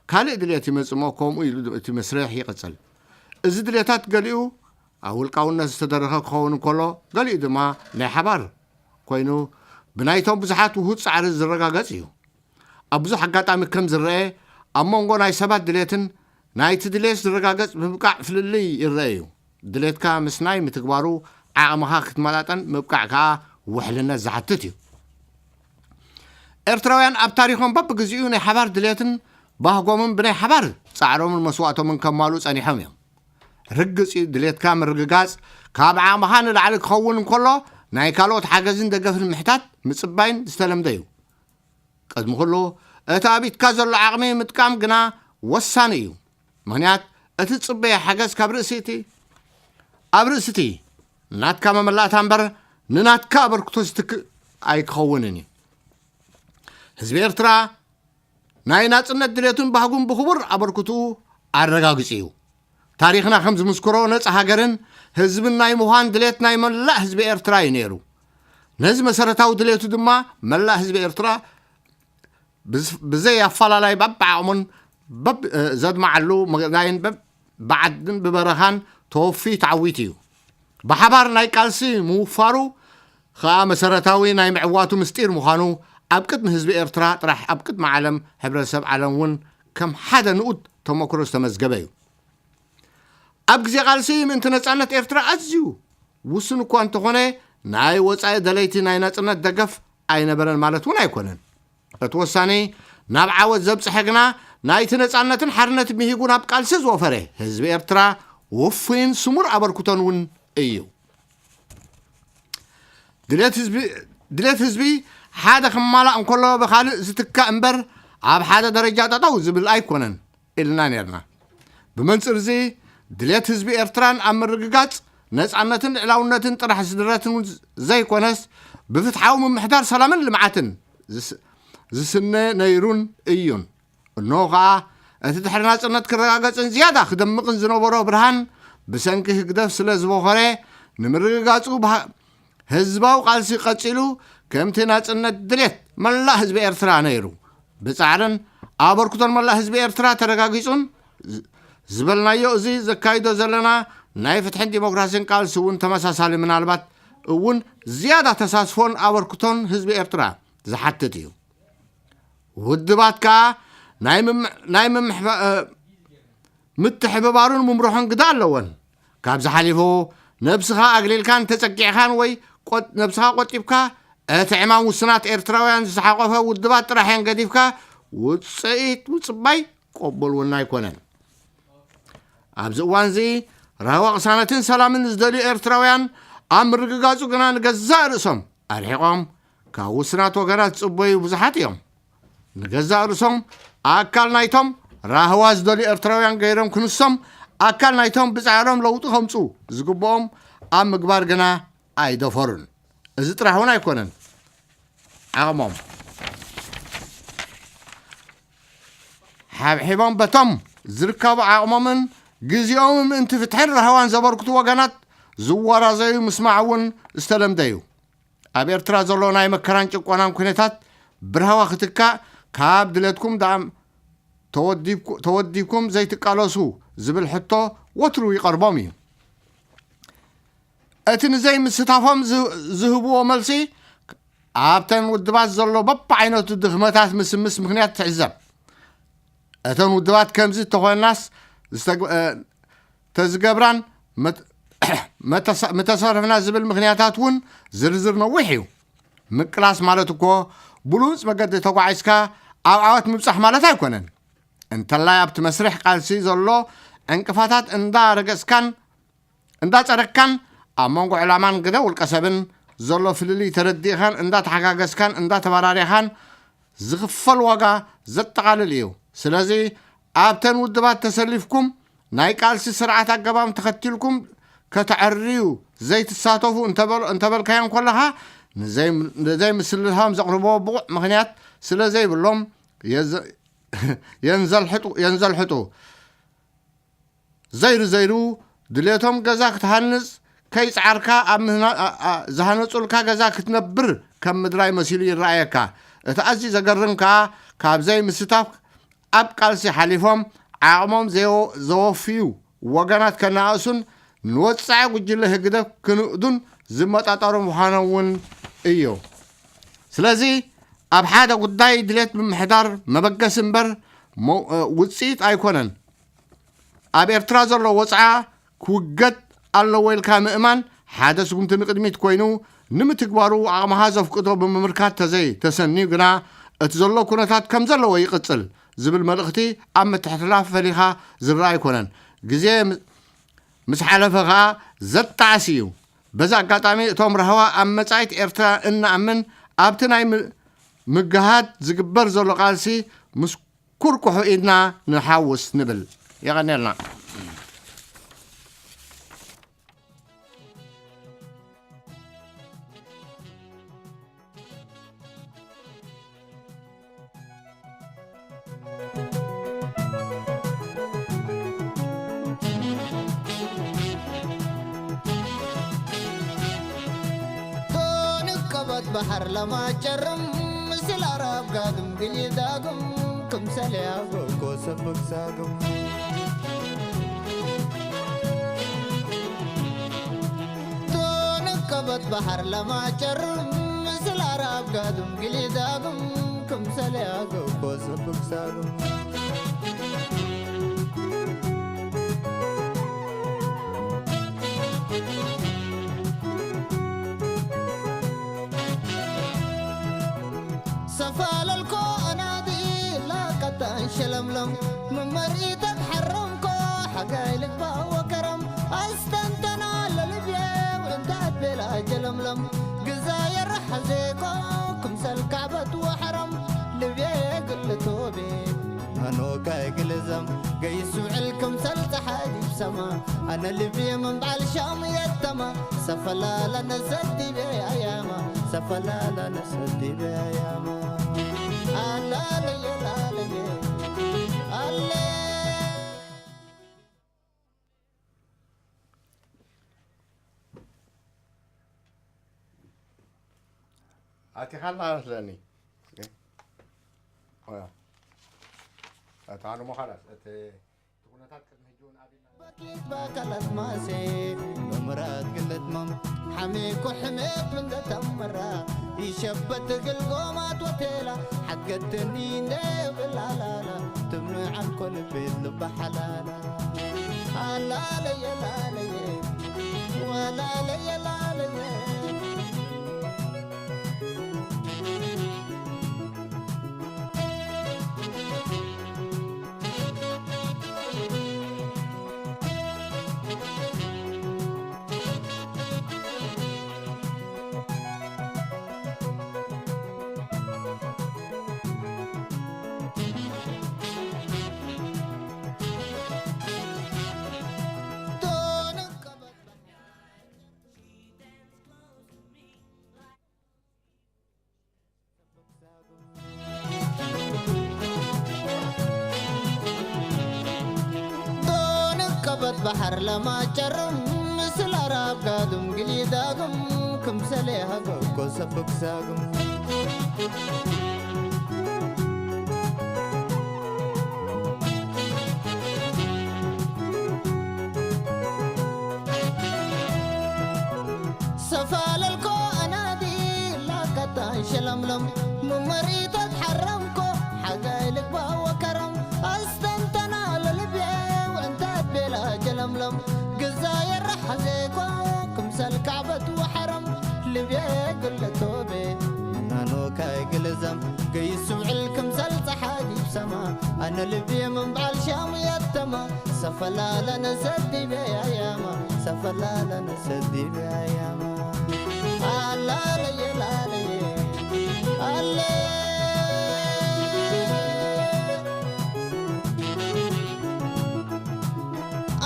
ካልእ ድሌት ይመጽእ እሞ፣ ከምኡ ኢሉ እቲ መስርሕ ይቕጽል። እዚ ድሌታት ገሊኡ ኣብ ውልቃውነት ዝተደረኸ ክኸውን እንከሎ፣ ገሊኡ ድማ ናይ ሓባር ኮይኑ፣ ብናይቶም ብዙሓት ውሁድ ጻዕሪ ዝረጋገጽ እዩ። ኣብ ብዙሕ ኣጋጣሚ ከም ዝረአ፣ ኣብ መንጎ ናይ ሰባት ድሌትን ናይቲ ድሌት ዝረጋገጽ ምብቃዕ ፍልልይ ይረአ እዩ። ድሌትካ ምስናይ ምትግባሩ ዓቕምኻ ክትመጣጠን ምብቃዕ ከኣ ውሕልነት ዝሓትት እዩ። ኤርትራውያን ኣብ ታሪኾም በብግዜኡ ናይ ሓባር ድሌትን ባህጎምን ብናይ ሓባር ጻዕሮምን መስዋእቶምን ከማልኡ ጸኒሖም እዮም። ርግጽ እዩ፣ ድሌትካ ምርግጋጽ ካብ ዓቕምኻ ንላዕሊ ክኸውን እንከሎ፣ ናይ ካልኦት ሓገዝን ደገፍን ምሕታት ምጽባይን ዝተለምደ እዩ። ቅድሚ ኩሉ፣ እቲ ኣብ ኢድካ ዘሎ ዓቕሚ ምጥቃም ግና ወሳኒ እዩ። ምኽንያት፣ እቲ ትጽበዮ ሓገዝ ካብ ርእሲ እቲ፣ ኣብ ርእሲ እቲ ናትካ መመላእታ እምበር፣ ንናትካ ኣበርክቶ ዝትክእ ኣይክኸውንን እዩ። ህዝቢ ኤርትራ ናይ ናጽነት ድሌቱን ባህጉን ብኽቡር ኣበርክትኡ ኣረጋጊጹ እዩ። ታሪኽና ከም ዝምስክሮ፣ ነጻ ሃገርን ህዝብን ናይ ምዃን ድሌት ናይ መላእ ህዝቢ ኤርትራ እዩ ነይሩ። ነዚ መሰረታዊ ድሌቱ ድማ መላእ ህዝቢ ኤርትራ ብዝ-፣ ብዘይ ኣፈላላይ በብዓቕሙን በብ-፣ እ፣ ዘድመዓሉ መግዳይን በብ-፣ ብዓድን ብበረኻን ተወፊ ተዓዊቱ እዩ። ብሓባር ናይ ቃልሲ ምውፋሩ ኸኣ መሰረታዊ ናይ ምዕዋቱ ምስጢር ምዃኑ ኣብ ቅድሚ ህዝቢ ኤርትራ ጥራሕ ኣብ ቅድሚ ዓለም፣ ሕብረተሰብ ዓለም እውን ከም ሓደ ንኡድ ተመክሮ ዝተመዝገበ እዩ። ኣብ ግዜ ቃልሲ ምእንቲ ነጻነት ኤርትራ ኣዝዩ ውሱን እኳ እንተኾነ፣ ናይ ወጻኢ ደለይቲ ናይ ናጽነት ደገፍ ኣይነበረን ማለት እውን ኣይኮነን። እቲ ወሳኒ ናብ ዓወት ዘብጽሐ ግና ናይቲ ነጻነትን ሓርነት ምሂጉ ናብ ቃልሲ ዝወፈረ ህዝቢ ኤርትራ ውፉይን ስሙር ኣበርክቶን እውን እዩ። ድሌት ህዝቢ፣ ድሌት ህዝቢ ሓደ ክማላእ እንከሎ ብኻልእ ዝትካእ እምበር ኣብ ሓደ ደረጃ ጠጠው ዝብል ኣይኮነን ኢልና ነርና። ብመንጽር እዚ ድሌት ህዝቢ ኤርትራን ኣብ ምርግጋጽ ነጻነትን ልዕላውነትን ጥራሕ ዝድረትን እውን ዘይኮነስ፣ ብፍትሓዊ ምምሕዳር ሰላምን ልምዓትን ዝስ-፣ ዝስነ ነይሩን እዩን። እንሆ ኸኣ፣ እቲ ድሕሪ ናጽነት ክረጋገጽን ዝያዳ ክደምቕን ዝነበሮ ብርሃን ብሰንኪ ህግደፍ ስለ ዝበኾረ፣ ንምርግጋጹ ብሃ-፣ ህዝባዊ ቃልሲ ቀጺሉ፣ ከምቲ ናጽነት ድሌት መላእ ህዝቢ ኤርትራ ነይሩ። ብጻዕርን ኣበርክቶን መላእ ህዝቢ ኤርትራ ተረጋጊጹን ዝ-፣ ዝበልናዮ፣ እዚ ዘካይዶ ዘለና ናይ ፍትሕን ዲሞክራሲን ቃልሲ እውን ተመሳሳሊ፣ ምናልባት እውን ዝያዳ ተሳትፎን ኣበርክቶን ህዝቢ ኤርትራ ዝሓትት እዩ። ውድባት ከኣ ናይ ምም-፣ ናይ ምምሕባ-፣ እ፣ ምትሕብባሩን ምምርሖን ግደ ኣለወን። ካብዚ ሓሊፉ ነብስኻ ኣግሊልካን ተጸጊዕካን ወይ ቆጥ-፣ ነብስኻ ቆጢብካ እቲ ዕማም ውስናት ኤርትራውያን ዝሓቆፈ ውድባት ጥራሕ እየን ገዲፍካ ውጽኢት ምጽባይ ቅቡል እውን ኣይኮነን። ኣብዚ እዋንዚ ራህዋ ቅሳነትን ሰላምን ዝደልዩ ኤርትራውያን ኣብ ምርግጋጹ ግና ንገዛእ ርእሶም ኣርሒቖም ካብ ውስናት ወገናት ዝጽበዩ ብዙሓት እዮም። ንገዛእ ርእሶም ኣካል ናይቶም ራህዋ ዝደልዩ ኤርትራውያን ገይሮም ክንሶም ኣካል ናይቶም ብጻዕሮም ለውጢ ከምጹ ዝግብኦም ኣብ ምግባር ግና ኣይደፈሩን። እዚ ጥራሕ እውን ኣይኮነን ዓቕሞም። ሓብሒቦም በቶም ዝርከቡ ዓቕሞምን ግዜኦምን ምእንቲ ፍትሕን ራህዋን ዘበርክቱ ወገናት ዝወራዘዩ ምስማዕ እውን ዝተለምደ እዩ። ኣብ ኤርትራ ዘሎ ናይ መከራን ጭቆናን ኩነታት ብራህዋ ክትካእ ካብ ድሌትኩም ደኣ ተወዲብኩ-፣ ተወዲብኩም ዘይትቃለሱ ዝብል ሕቶ ወትሩ ይቐርቦም እዩ። እቲ ንዘይምስታፎም ዝ-፣ ዝህብዎ መልሲ ኣብተን ውድባት ዘሎ በብዓይነቱ ድኽመታት ምስምስ ምኽንያት ትዕዘብ። እተን ውድባት ከምዚ ተኾናስ ዝተግ-፣ እ፣ ተዝገብራን መት-፣ መተሰ-፣ ምተሰርፍና ዝብል ምኽንያታት እውን ዝርዝር ነዊሕ እዩ። ምቅላስ ማለት እኮ ብሉጽ መገዲ ተጓዒዝካ ኣብ ዓወት ምብጻሕ ማለት ኣይኮነን። እንተላይ ኣብቲ መስርሕ ቃልሲ ዘሎ ዕንቅፋታት እንዳረገጽካን እንዳጸረግካን ኣብ መንጎ ዕላማን ግደ ውልቀ ሰብን ዘሎ ፍልልይ ተረዲእኻን እንዳተሓጋገዝካን እንዳተበራሪኻን ዝኽፈል ዋጋ ዘጠቓልል እዩ። ስለዚ ኣብተን ውድባት ተሰሊፍኩም ናይ ቃልሲ ስርዓት ኣገባብ ተኸቲልኩም ከተዐርዩ ዘይትሳተፉ እንተበል-፣ እንተበልካዮም ከለኻ ንዘይ-፣ ንዘይምስልላፎም ዘቕርብዎ ብቑዕ ምኽንያት ስለ ዘይብሎም የዘ-፣ የንዘልሕጡ፣ የንዘልሕጡ። ዘይሩ ዘይሩ ድሌቶም ገዛ ክትሃንጽ ከይጸዓርካ ኣብ ምህና-፣ ኣ-፣ ኣ-፣ ዝሃነጹልካ ገዛ ክትነብር ከም ምድላይ መሲሉ ይረኣየካ። እቲ ኣዝዩ ዘገርም ከኣ ካብ ዘይምስታፍ ኣብ ቃልሲ ሓሊፎም ዓቕሞም ዘዮ-፣ ዘወፍዩ ወገናት ከነኣእሱን ንወጻኢ ጉጅለ ህግደፍ ክንእዱን ዝመጣጠሩ ምዃኖም እውን እዩ። ስለዚ ኣብ ሓደ ጉዳይ ድሌት ምምሕዳር መበገሲ እምበር መው-፣ እ፣ ውጽኢት ኣይኮነን። ኣብ ኤርትራ ዘሎ ወጽዓ ክውገድ ኣለዎ ኢልካ ምእማን ሓደ ስጉምቲ ንቕድሚት ኮይኑ፣ ንምትግባሩ ዓቕምኻ ዘፍቅዶ ብምምልካት ተዘይ ተሰንዩ ግና፣ እቲ ዘሎ ኩነታት ከም ዘለዎ ይቕጽል ዝብል መልእኽቲ ኣብ ምትሕልላፍ ፈሊኻ ዝረኣ ኣይኮነን። ግዜ ም-፣ ምስ ሓለፈ ኸኣ ዘጣዕስ እዩ። በዚ ኣጋጣሚ እቶም ራህዋ ኣብ መጻኢት ኤርትራ እንኣምን ኣብቲ ናይ ም-፣ ምግሃድ ዝግበር ዘሎ ቃልሲ ምስ ኩርኩሑ ኢድና ንሓውስ ንብል። የቐንየልና። ቶንቀበት ባሕር ለማጨርም ምስል ኣራብ ጋግም ግሊ ዳግም ክምሰል ያጎ ኮሰብ ብግዛግም ቶንቀበት ባሕር ለማጨርም ምስል ኣራብ ጋግም ግሊ ዳግም ክምሰል ያጎ ኮሰብ ብግዛግም ሰፋለልኮ ኣናዲ ላቀጣን ሸለምለም ምመርኢተን ሓረምኮ ሓጋይ ልግባ ወከረም ኣስተንተና ለልብየ ውዕንታት ቤላ ጀለምለም ግዛ የረሓ ዜኮ ክምሰል ካዕበት ወሕረም ልብየ ግልቶቤ ኣኖካይ ግልዘም ገይስ ውዕል ክምሰል ፀሓይ ይብሰማ ኣነ ልብየ መንባዕል ሻም የተማ ሰፈላላ ነሰዲቤ ኣያማ ሰፈላላ ነሰዲቤ ኣያማ ኣላለየ ላለየ ኣለ ኣቲኻላ መስለኒ። ኣታ ንሞ ኻላስ እቲ በኪት በከለት ማሴ መምራት ግለት መም ሓሜኮ ሕሜት ምንገተመራ ይሸበት ግልጎማት ወቴላ ሓትገትኒ እንደ ብላላላ ትምኑ ዓንኮ ልቤት ልበሓላላ ኣላለየ ላለየ ወላለየ ላለየ ዶን ከበት ባሕር ለማጨርም ምስል ኣራብ ጋዱም ግሊ ዳግም ክምሰሌ ሃገኮ ሰብክ ሳግም ሰፋለልኮ ኣናዲ ላካታ ሸለምለም ምመሪታት ሓረምኮ ሓጋይ ልግባ ወከረም ኣስተንተና ለልቤ ወእንታት ቤላ ጀለምለም ግዛ የረሓ ዘይኮ ክምሰል ካዕበት ወሓረም ልቤ ግለቶቤ ናኖካይ ግልዘም ገይሱ ውዕል ክምሰል ፀሓይ ይብሰማ ኣነ ልቤ ምን በዓል ሻሙ የተማ ሰፈላለነ ሰዲበ ያያማ ሰፈላለነ ሰዲበ ያያማ ኣላለየ ላለየ ኣለ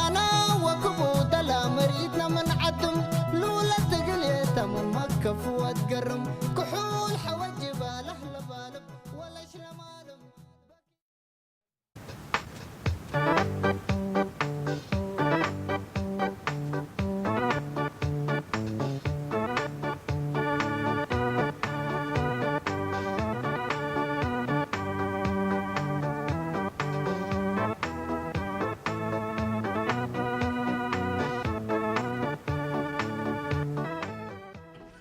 ኣና ወክቡ ደላ መርኢትና ምን ዓድም ልውለት ትግል የተምም መከፍወት ገርም ክሑል ሓወጅባ ለህለባልብ ወለሽ ለማልም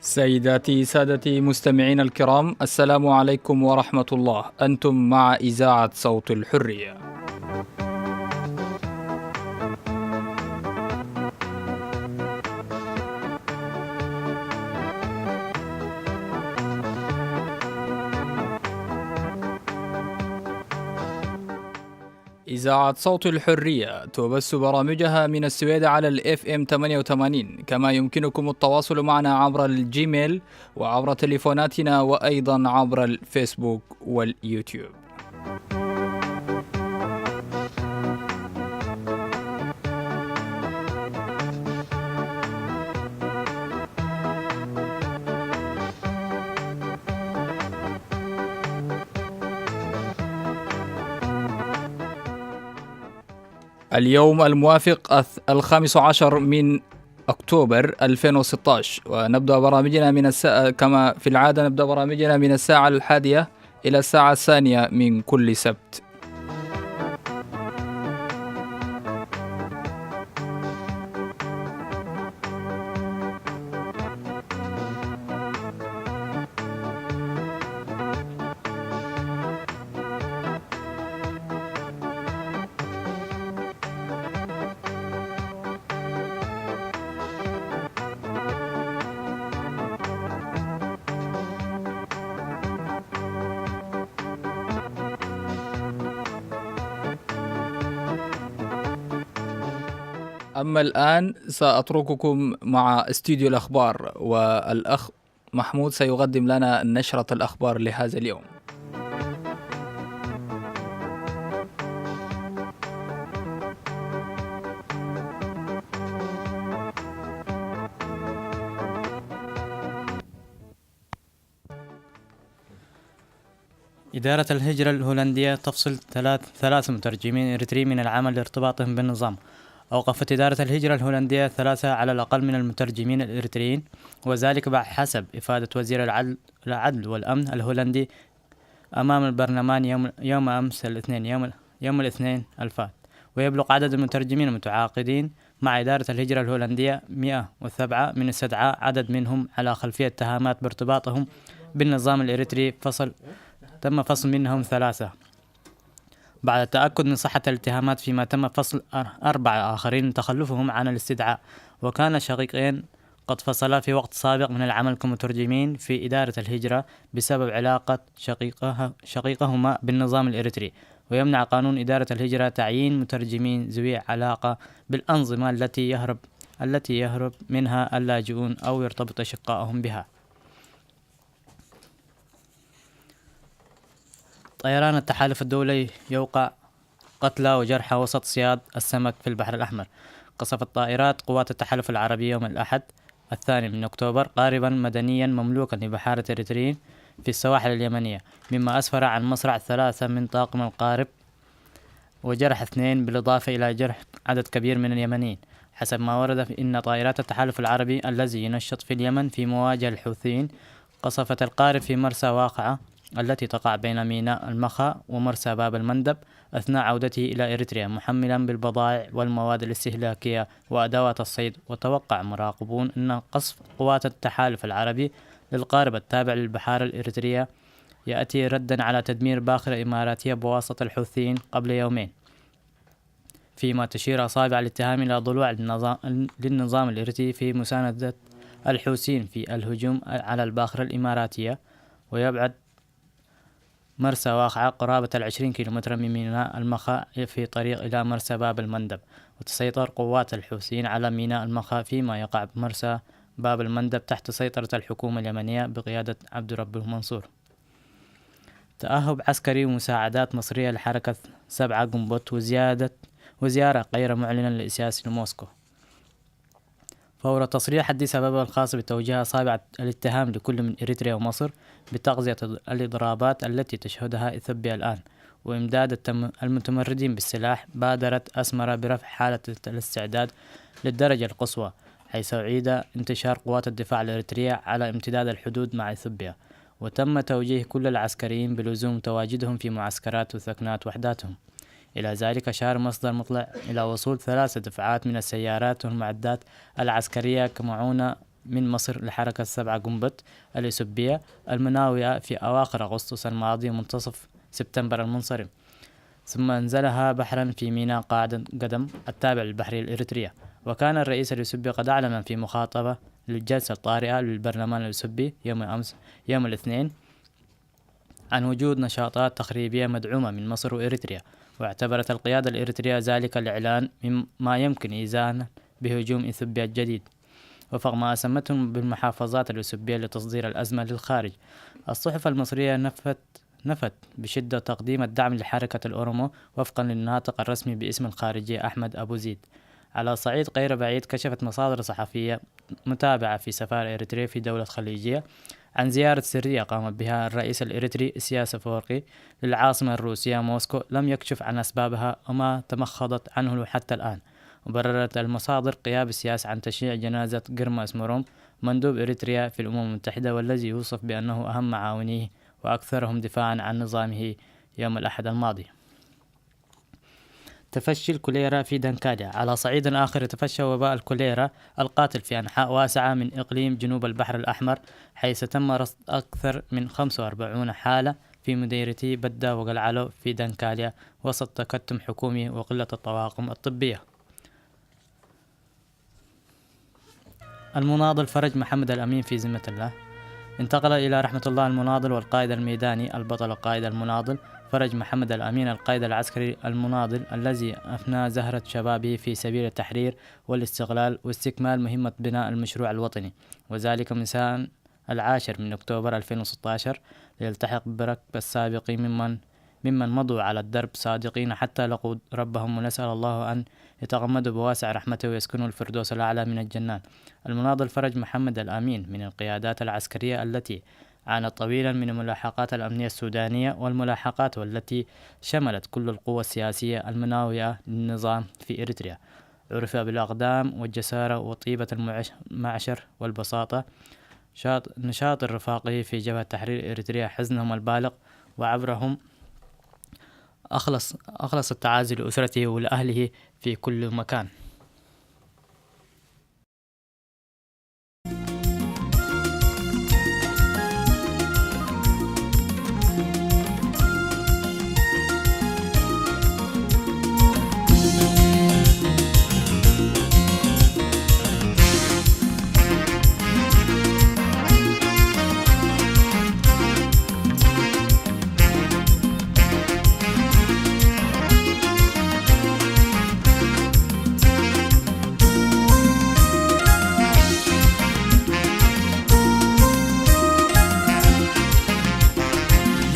سيداتي سادتي مستمعينا الكرام، السلام عليكم ورحمة الله. أنتم مع إذاعة صوت الحرية. إذاعة صوت الحرية تبث برامجها من السويد على ال إف إم ثمانية وثمانين، كما يمكنكم التواصل معنا عبر الجيميل وعبر تليفوناتنا وأيضًا عبر الفيسبوك واليوتيوب. اليوم الموافق الث-، الخامس عشر من أكتوبر ألفين وستة عشر، ونبدأ برامجنا من الساعة، كما في العادة نبدأ برامجنا من الساعة الحادية إلى الساعة الثانية من كل سبت. أما الآن سأترككم مع استوديو الأخبار، والأخ محمود سيقدم لنا نشرة الأخبار لهذا اليوم. إدارة الهجرة الهولندية تفصل ثلاث، ثلاث مترجمين إريتريين من العمل لارتباطهم بالنظام. أوقفت إدارة الهجرة الهولندية ثلاثة على الأقل من المترجمين الإريتريين، وذلك بحسب إفادة وزير العدل، العدل والأمن الهولندي أمام البرلمان يوم، يوم أمس الاثنين، يوم، يوم الاثنين الفات. ويبلغ عدد المترجمين المتعاقدين مع إدارة الهجرة الهولندية مئة وسبعة من استدعاء عدد منهم على خلفية اتهامات بارتباطهم بالنظام الإريتري فصل تم فصل منهم ثلاثة بعد التأكد من صحة الاتهامات، فيما تم فصل أر- أربعة آخرين تخلفهم عن الاستدعاء. وكان شقيقين قد فصلا في وقت سابق من العمل كمترجمين في إدارة الهجرة بسبب علاقة شقيقها شقيقهما بالنظام الإريتري، ويمنع قانون إدارة الهجرة تعيين مترجمين ذوي علاقة بالأنظمة التي يهرب التي يهرب منها اللاجئون أو يرتبط أشقائهم بها. طيران التحالف الدولي يوقع قتلى وجرحى وسط صياد السمك في البحر الأحمر. قصفت طائرات قوات التحالف العربي يوم الأحد الثاني من أكتوبر قاربا مدنيا مملوكا لبحارة إريتريين في السواحل اليمنية، مما أسفر عن مصرع ثلاثة من طاقم القارب وجرح اثنين، بالإضافة إلى جرح عدد كبير من اليمنيين. حسب ما ورد، إن طائرات التحالف العربي الذي ينشط في اليمن في مواجهة الحوثيين قصفت القارب في مرسى واقعة التي تقع بين ميناء المخا ومرسى باب المندب أثناء عودته إلى إريتريا، محملا بالبضائع والمواد الاستهلاكية وأدوات الصيد. وتوقع مراقبون أن قصف قوات التحالف العربي للقارب التابع للبحارة الإريترية يأتي ردا على تدمير باخرة إماراتية بواسطة الحوثيين قبل يومين، فيما تشير أصابع الاتهام إلى ضلوع النظام، للنظام الإريتري في مساندة الحوثيين في الهجوم على الباخرة الإماراتية. ويبعد مرسى واقعة قرابة العشرين كيلومترا من ميناء المخا في طريق إلى مرسى باب المندب، وتسيطر قوات الحوثيين على ميناء المخا فيما يقع مرسى باب المندب تحت سيطرة الحكومة اليمنية بقيادة عبد ربه منصور. تأهب عسكري ومساعدات مصرية لحركة سبعة قنبط وزيادة وزيارة غير معلنة للسياسي لموسكو. فور تصريح أديس أبابا الخاص بتوجيه أصابع الاتهام لكل من إريتريا ومصر بتغذية الإضرابات التي تشهدها إثيوبيا الآن وإمداد التم- المتمردين بالسلاح، بادرت أسمرة برفع حالة الاستعداد للدرجة القصوى، حيث أعيد انتشار قوات الدفاع الإريترية على امتداد الحدود مع إثيوبيا، وتم توجيه كل العسكريين بلزوم تواجدهم في معسكرات وثكنات وحداتهم. إلى ذلك أشار مصدر مطلع إلى وصول ثلاث دفعات من السيارات والمعدات العسكرية كمعونة من مصر لحركة سبعة قنبط الإثيوبية المناوئة في أواخر أغسطس الماضي ومنتصف سبتمبر المنصرم، ثم أنزلها بحرا في ميناء قاعدة قدم التابع للبحرية الإريترية. وكان الرئيس الإثيوبي قد أعلن في مخاطبة للجلسة الطارئة للبرلمان الإثيوبي يوم أمس، يوم الاثنين، عن وجود نشاطات تخريبية مدعومة من مصر وإريتريا، واعتبرت القيادة الإريترية ذلك الإعلان مما يمكن إيذانا بهجوم إثيوبيا الجديد، وفق ما أسمته بالمحافظات الإثيوبية لتصدير الأزمة للخارج. الصحف المصرية نفت نفت بشدة تقديم الدعم لحركة الأورومو، وفقا للناطق الرسمي باسم الخارجية أحمد أبو زيد. على صعيد غير بعيد، كشفت مصادر صحفية متابعة في سفارة إريتريا في دولة خليجية عن زيارة سرية قام بها الرئيس الإريتري إسياس أفورقي للعاصمة الروسية موسكو، لم يكشف عن أسبابها وما تمخضت عنه حتى الآن. وبررت المصادر غياب السياسة عن تشييع جنازة جيرما اسمروم، مندوب إريتريا في الأمم المتحدة، والذي يوصف بأنه أهم معاونيه وأكثرهم دفاعا عن نظامه يوم الأحد الماضي. تفشي الكوليرا في دنكاليا. على صعيد آخر، تفشى وباء الكوليرا القاتل في أنحاء واسعة من إقليم جنوب البحر الأحمر، حيث تم رصد أكثر من خمسة وأربعين حالة في مديريتي بدة وقلعلو في دنكاليا، وسط تكتم حكومي وقلة الطواقم الطبية. المناضل فرج محمد الأمين في ذمة الله. انتقل إلى رحمة الله المناضل والقائد الميداني، البطل القائد المناضل فرج محمد الأمين، القائد العسكري المناضل الذي أفنى زهرة شبابه في سبيل التحرير والاستقلال واستكمال مهمة بناء المشروع الوطني، وذلك مساء العاشر من أكتوبر ألفين وستاشر، ليلتحق بركب السابقين ممن ممن مضوا على الدرب صادقين حتى لقوا ربهم، ونسأل الله أن يتغمدوا بواسع رحمته ويسكنوا الفردوس الأعلى من الجنان. المناضل فرج محمد الأمين من القيادات العسكرية التي عانت طويلا من الملاحقات الأمنية السودانية والملاحقات، والتي شملت كل القوى السياسية المناوئة للنظام في إريتريا. عرف بالأقدام والجسارة وطيبة المعش- المعشر والبساطة، شاط- نشاط الرفاقي في جبهة تحرير إريتريا حزنهم البالغ، وعبرهم أخلص أخلص التعازي لأسرته ولأهله في كل مكان.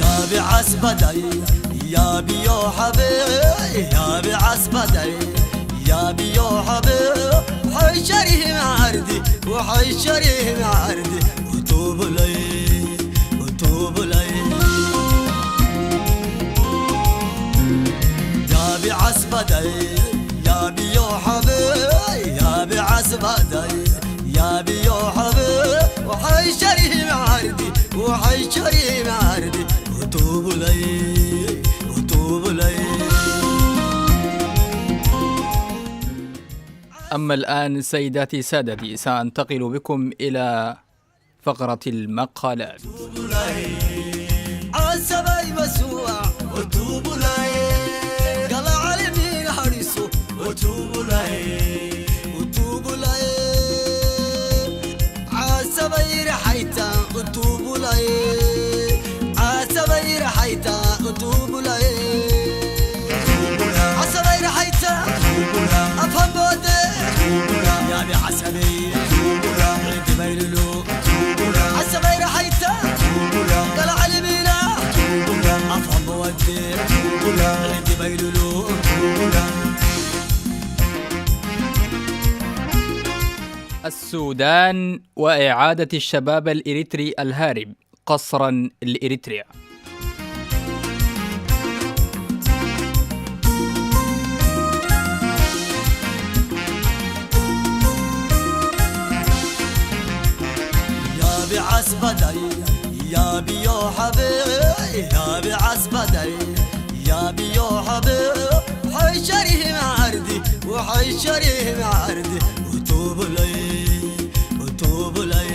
يا بعسبتي، يا بيو حبي، يا بعسبتي، يا بيو حبي، حشري معردي، وحشري معردي، وتوب لي، وتوب لي. يا بعسبتي، يا بيو حبي، يا بعسبتي، يا بيو حبي، وحشري معردي، وحشري معردي، وتوب لي، وتوب لي. أما الآن سيداتي سادتي، سأنتقل بكم إلى فقرة المقالات. ዓሰባይ መስዋዕ እቱቡላይ፣ ገላ ዓለሚን ሓሪሱ እቱቡላይ፣ እቱቡላይ። ዓሰባይ ረሓይታ እቱቡላይ፣ ዓሰባይ ረሓይታ እቱቡላይ። ዓሰባይ ረሓይታ ኣፋቦደ ያቢ ዓሰበይ ዒዲ በይልሉ ዓሰበይ ረሓይታ ገላ ዓለሚና ኣፋቦ ወዲ ዒዲ በይልሉ። السودان وإعادة الشباب الإريتري الهارب قصرا لإريتريا. يا بعسبتي، يا بيو حبي، يا بعسبتي، يا بيو حبي، حشري معردي، وحشري معردي، وتوب لي، وتوب لي.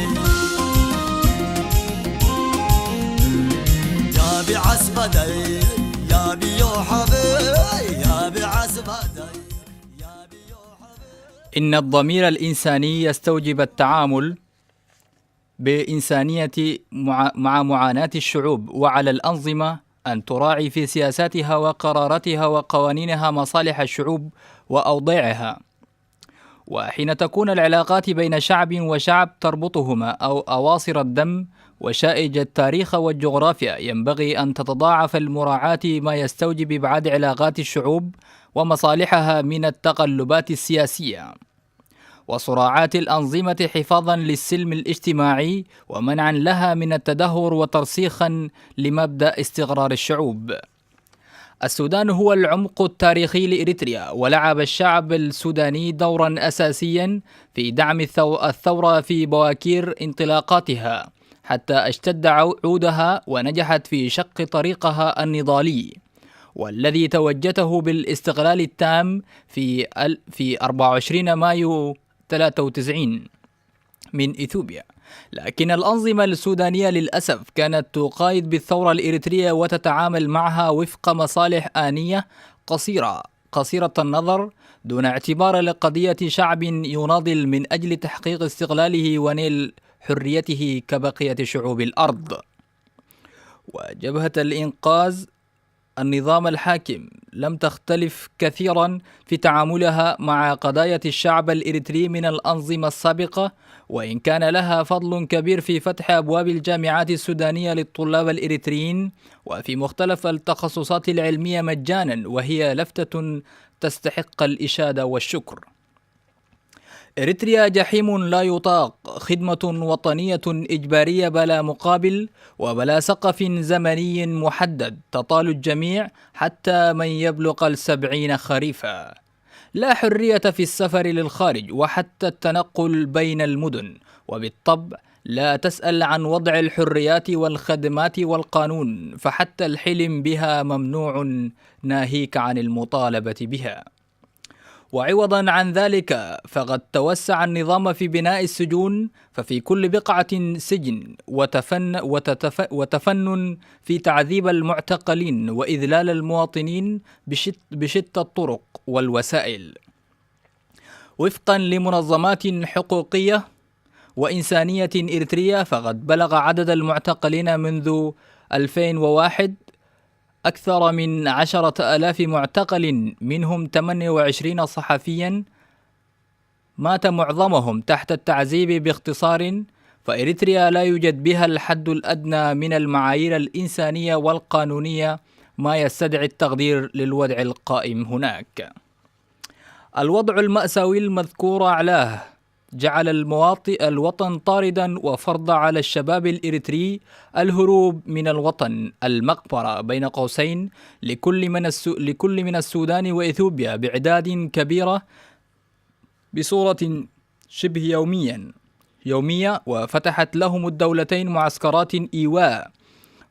يا بعسبتي، يا بيو حبي، يا بعسبتي، يا بيو حبي. إن الضمير الإنساني يستوجب التعامل بإنسانية مع، مع معاناة الشعوب، وعلى الأنظمة أن تراعي في سياساتها وقراراتها وقوانينها مصالح الشعوب وأوضاعها. وحين تكون العلاقات بين شعب وشعب تربطهما أو أواصر الدم وشائج التاريخ والجغرافيا، ينبغي أن تتضاعف المراعاة ما يستوجب إبعاد علاقات الشعوب ومصالحها من التقلبات السياسية وصراعات الأنظمة حفاظا للسلم الاجتماعي ومنعا لها من التدهور وترسيخا لمبدأ استقرار الشعوب. السودان هو العمق التاريخي لإريتريا، ولعب الشعب السوداني دورا أساسيا في دعم الثو-، الثورة في بواكير انطلاقاتها، حتى اشتد عو-، عودها ونجحت في شق طريقها النضالي، والذي توجته بالاستقلال التام في ال-، في أربعة وعشرين مايو ثلاثة وتسعين من إثيوبيا. لكن الأنظمة السودانية للأسف كانت تقايد بالثورة الإريترية وتتعامل معها وفق مصالح آنية قصيرة، قصيرة النظر، دون اعتبار لقضية شعب يناضل من أجل تحقيق استقلاله ونيل حريته كبقية شعوب الأرض. وجبهة الإنقاذ النظام الحاكم لم تختلف كثيرا في تعاملها مع قضايا الشعب الإريتري من الأنظمة السابقة، وإن كان لها فضل كبير في فتح أبواب الجامعات السودانية للطلاب الإريتريين وفي مختلف التخصصات العلمية مجانا، وهي لفتة تستحق الإشادة والشكر. إريتريا جحيم لا يطاق، خدمة وطنية إجبارية بلا مقابل وبلا سقف زمني محدد تطال الجميع حتى من يبلغ السبعين خريفا. لا حرية في السفر للخارج وحتى التنقل بين المدن، وبالطبع لا تسأل عن وضع الحريات والخدمات والقانون، فحتى الحلم بها ممنوع، ناهيك عن المطالبة بها. وعوضا عن ذلك، فقد توسع النظام في بناء السجون، ففي كل بقعة سجن، وتفن وتتف وتفنن في تعذيب المعتقلين وإذلال المواطنين بشت بشتى الطرق والوسائل. وفقا لمنظمات حقوقية وإنسانية إريترية، فقد بلغ عدد المعتقلين منذ ألفين وواحد أكثر من عشرة آلاف معتقل، منهم ثمانية وعشرين صحفيا مات معظمهم تحت التعذيب. باختصار، فإريتريا لا يوجد بها الحد الأدنى من المعايير الإنسانية والقانونية ما يستدعي التقدير للوضع القائم هناك. الوضع المأساوي المذكور أعلاه جعل المواطن الوطن طاردا، وفرض على الشباب الإريتري الهروب من الوطن، المقبرة بين قوسين، لكل من السو... لكل من السودان وإثيوبيا بأعداد كبيرة بصورة شبه يوميا يومية، وفتحت لهم الدولتين معسكرات إيواء.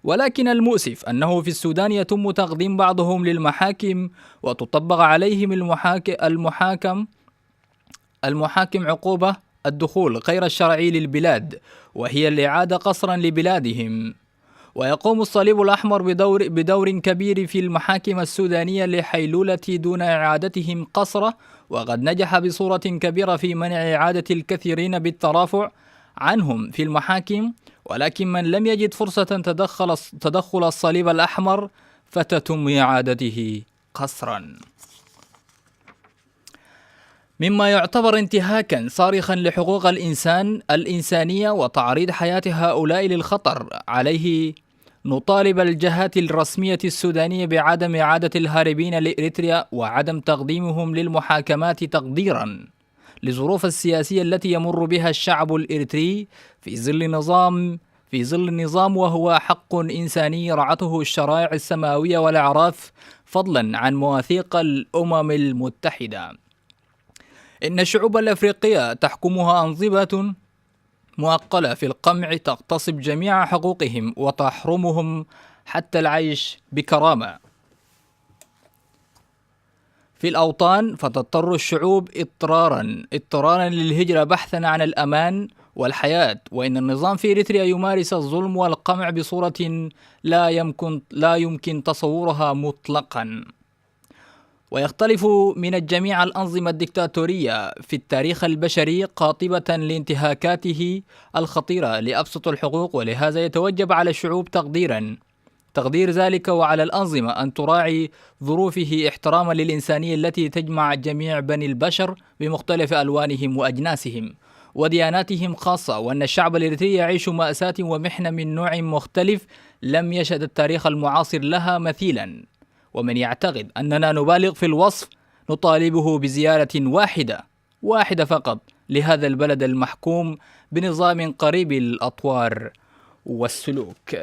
ولكن المؤسف أنه في السودان يتم تقديم بعضهم للمحاكم، وتطبق عليهم المحاك... المحاكم المحاكم عقوبة الدخول غير الشرعي للبلاد، وهي الإعادة قسرا لبلادهم. ويقوم الصليب الأحمر بدور بدور كبير في المحاكم السودانية لحيلولة دون إعادتهم قسرة، وقد نجح بصورة كبيرة في منع إعادة الكثيرين بالترافع عنهم في المحاكم. ولكن من لم يجد فرصة تدخل تدخل الصليب الأحمر، فتتم إعادته قسرا، مما يعتبر انتهاكا صارخا لحقوق الإنسان الإنسانية وتعريض حياة هؤلاء للخطر. عليه نطالب الجهات الرسمية السودانية بعدم إعادة الهاربين لإريتريا وعدم تقديمهم للمحاكمات تقديرا للظروف السياسية التي يمر بها الشعب الإريتري في ظل نظام في ظل النظام، وهو حق إنساني رعته الشرائع السماوية والأعراف، فضلا عن مواثيق الأمم المتحدة. إن الشعوب الأفريقية تحكمها أنظمة مؤقلة في القمع، تغتصب جميع حقوقهم وتحرمهم حتى العيش بكرامة في الأوطان، فتضطر الشعوب اضطرارا اضطرارا للهجرة بحثا عن الأمان والحياة. وإن النظام في إريتريا يمارس الظلم والقمع بصورة لا يمكن لا يمكن تصورها مطلقا، ويختلف من الجميع الأنظمة الدكتاتورية في التاريخ البشري قاطبة لانتهاكاته الخطيرة لأبسط الحقوق. ولهذا يتوجب على الشعوب تقديرا تقدير ذلك، وعلى الأنظمة أن تراعي ظروفه احتراما للإنسانية التي تجمع جميع بني البشر بمختلف ألوانهم وأجناسهم ودياناتهم خاصة. وأن الشعب الإريتري يعيش مأساة ومحنة من نوع مختلف لم يشهد التاريخ المعاصر لها مثيلا. ومن يعتقد أننا نبالغ في الوصف، نطالبه بزيارة واحدة واحدة فقط لهذا البلد المحكوم بنظام قريب الأطوار والسلوك.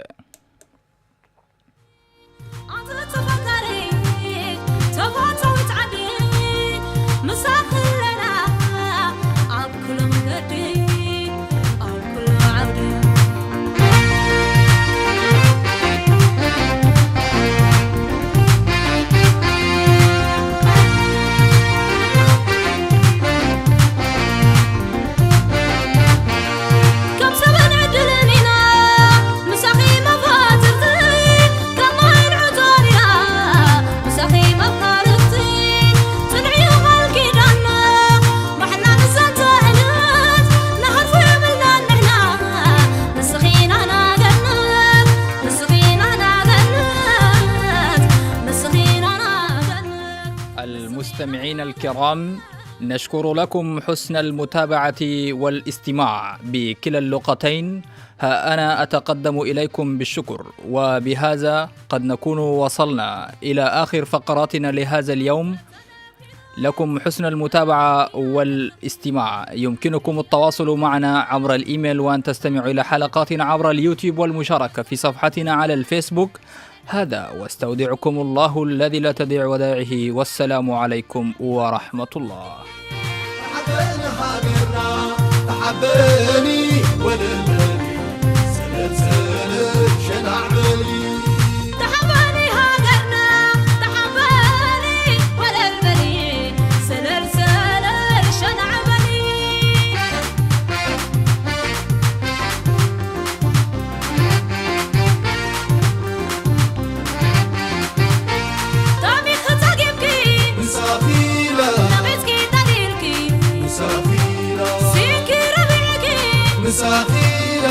المستمعين الكرام، نشكر لكم حسن المتابعة والاستماع بكلا اللقطين. ها أنا أتقدم إليكم بالشكر، وبهذا قد نكون وصلنا إلى آخر فقراتنا لهذا اليوم. لكم حسن المتابعة والاستماع. يمكنكم التواصل معنا عبر الإيميل، وأن تستمعوا إلى حلقاتنا عبر اليوتيوب والمشاركة في صفحتنا على الفيسبوك. هذا، واستودعكم الله الذي لا تضيع ودائعه، والسلام عليكم ورحمة الله. ኣኺላ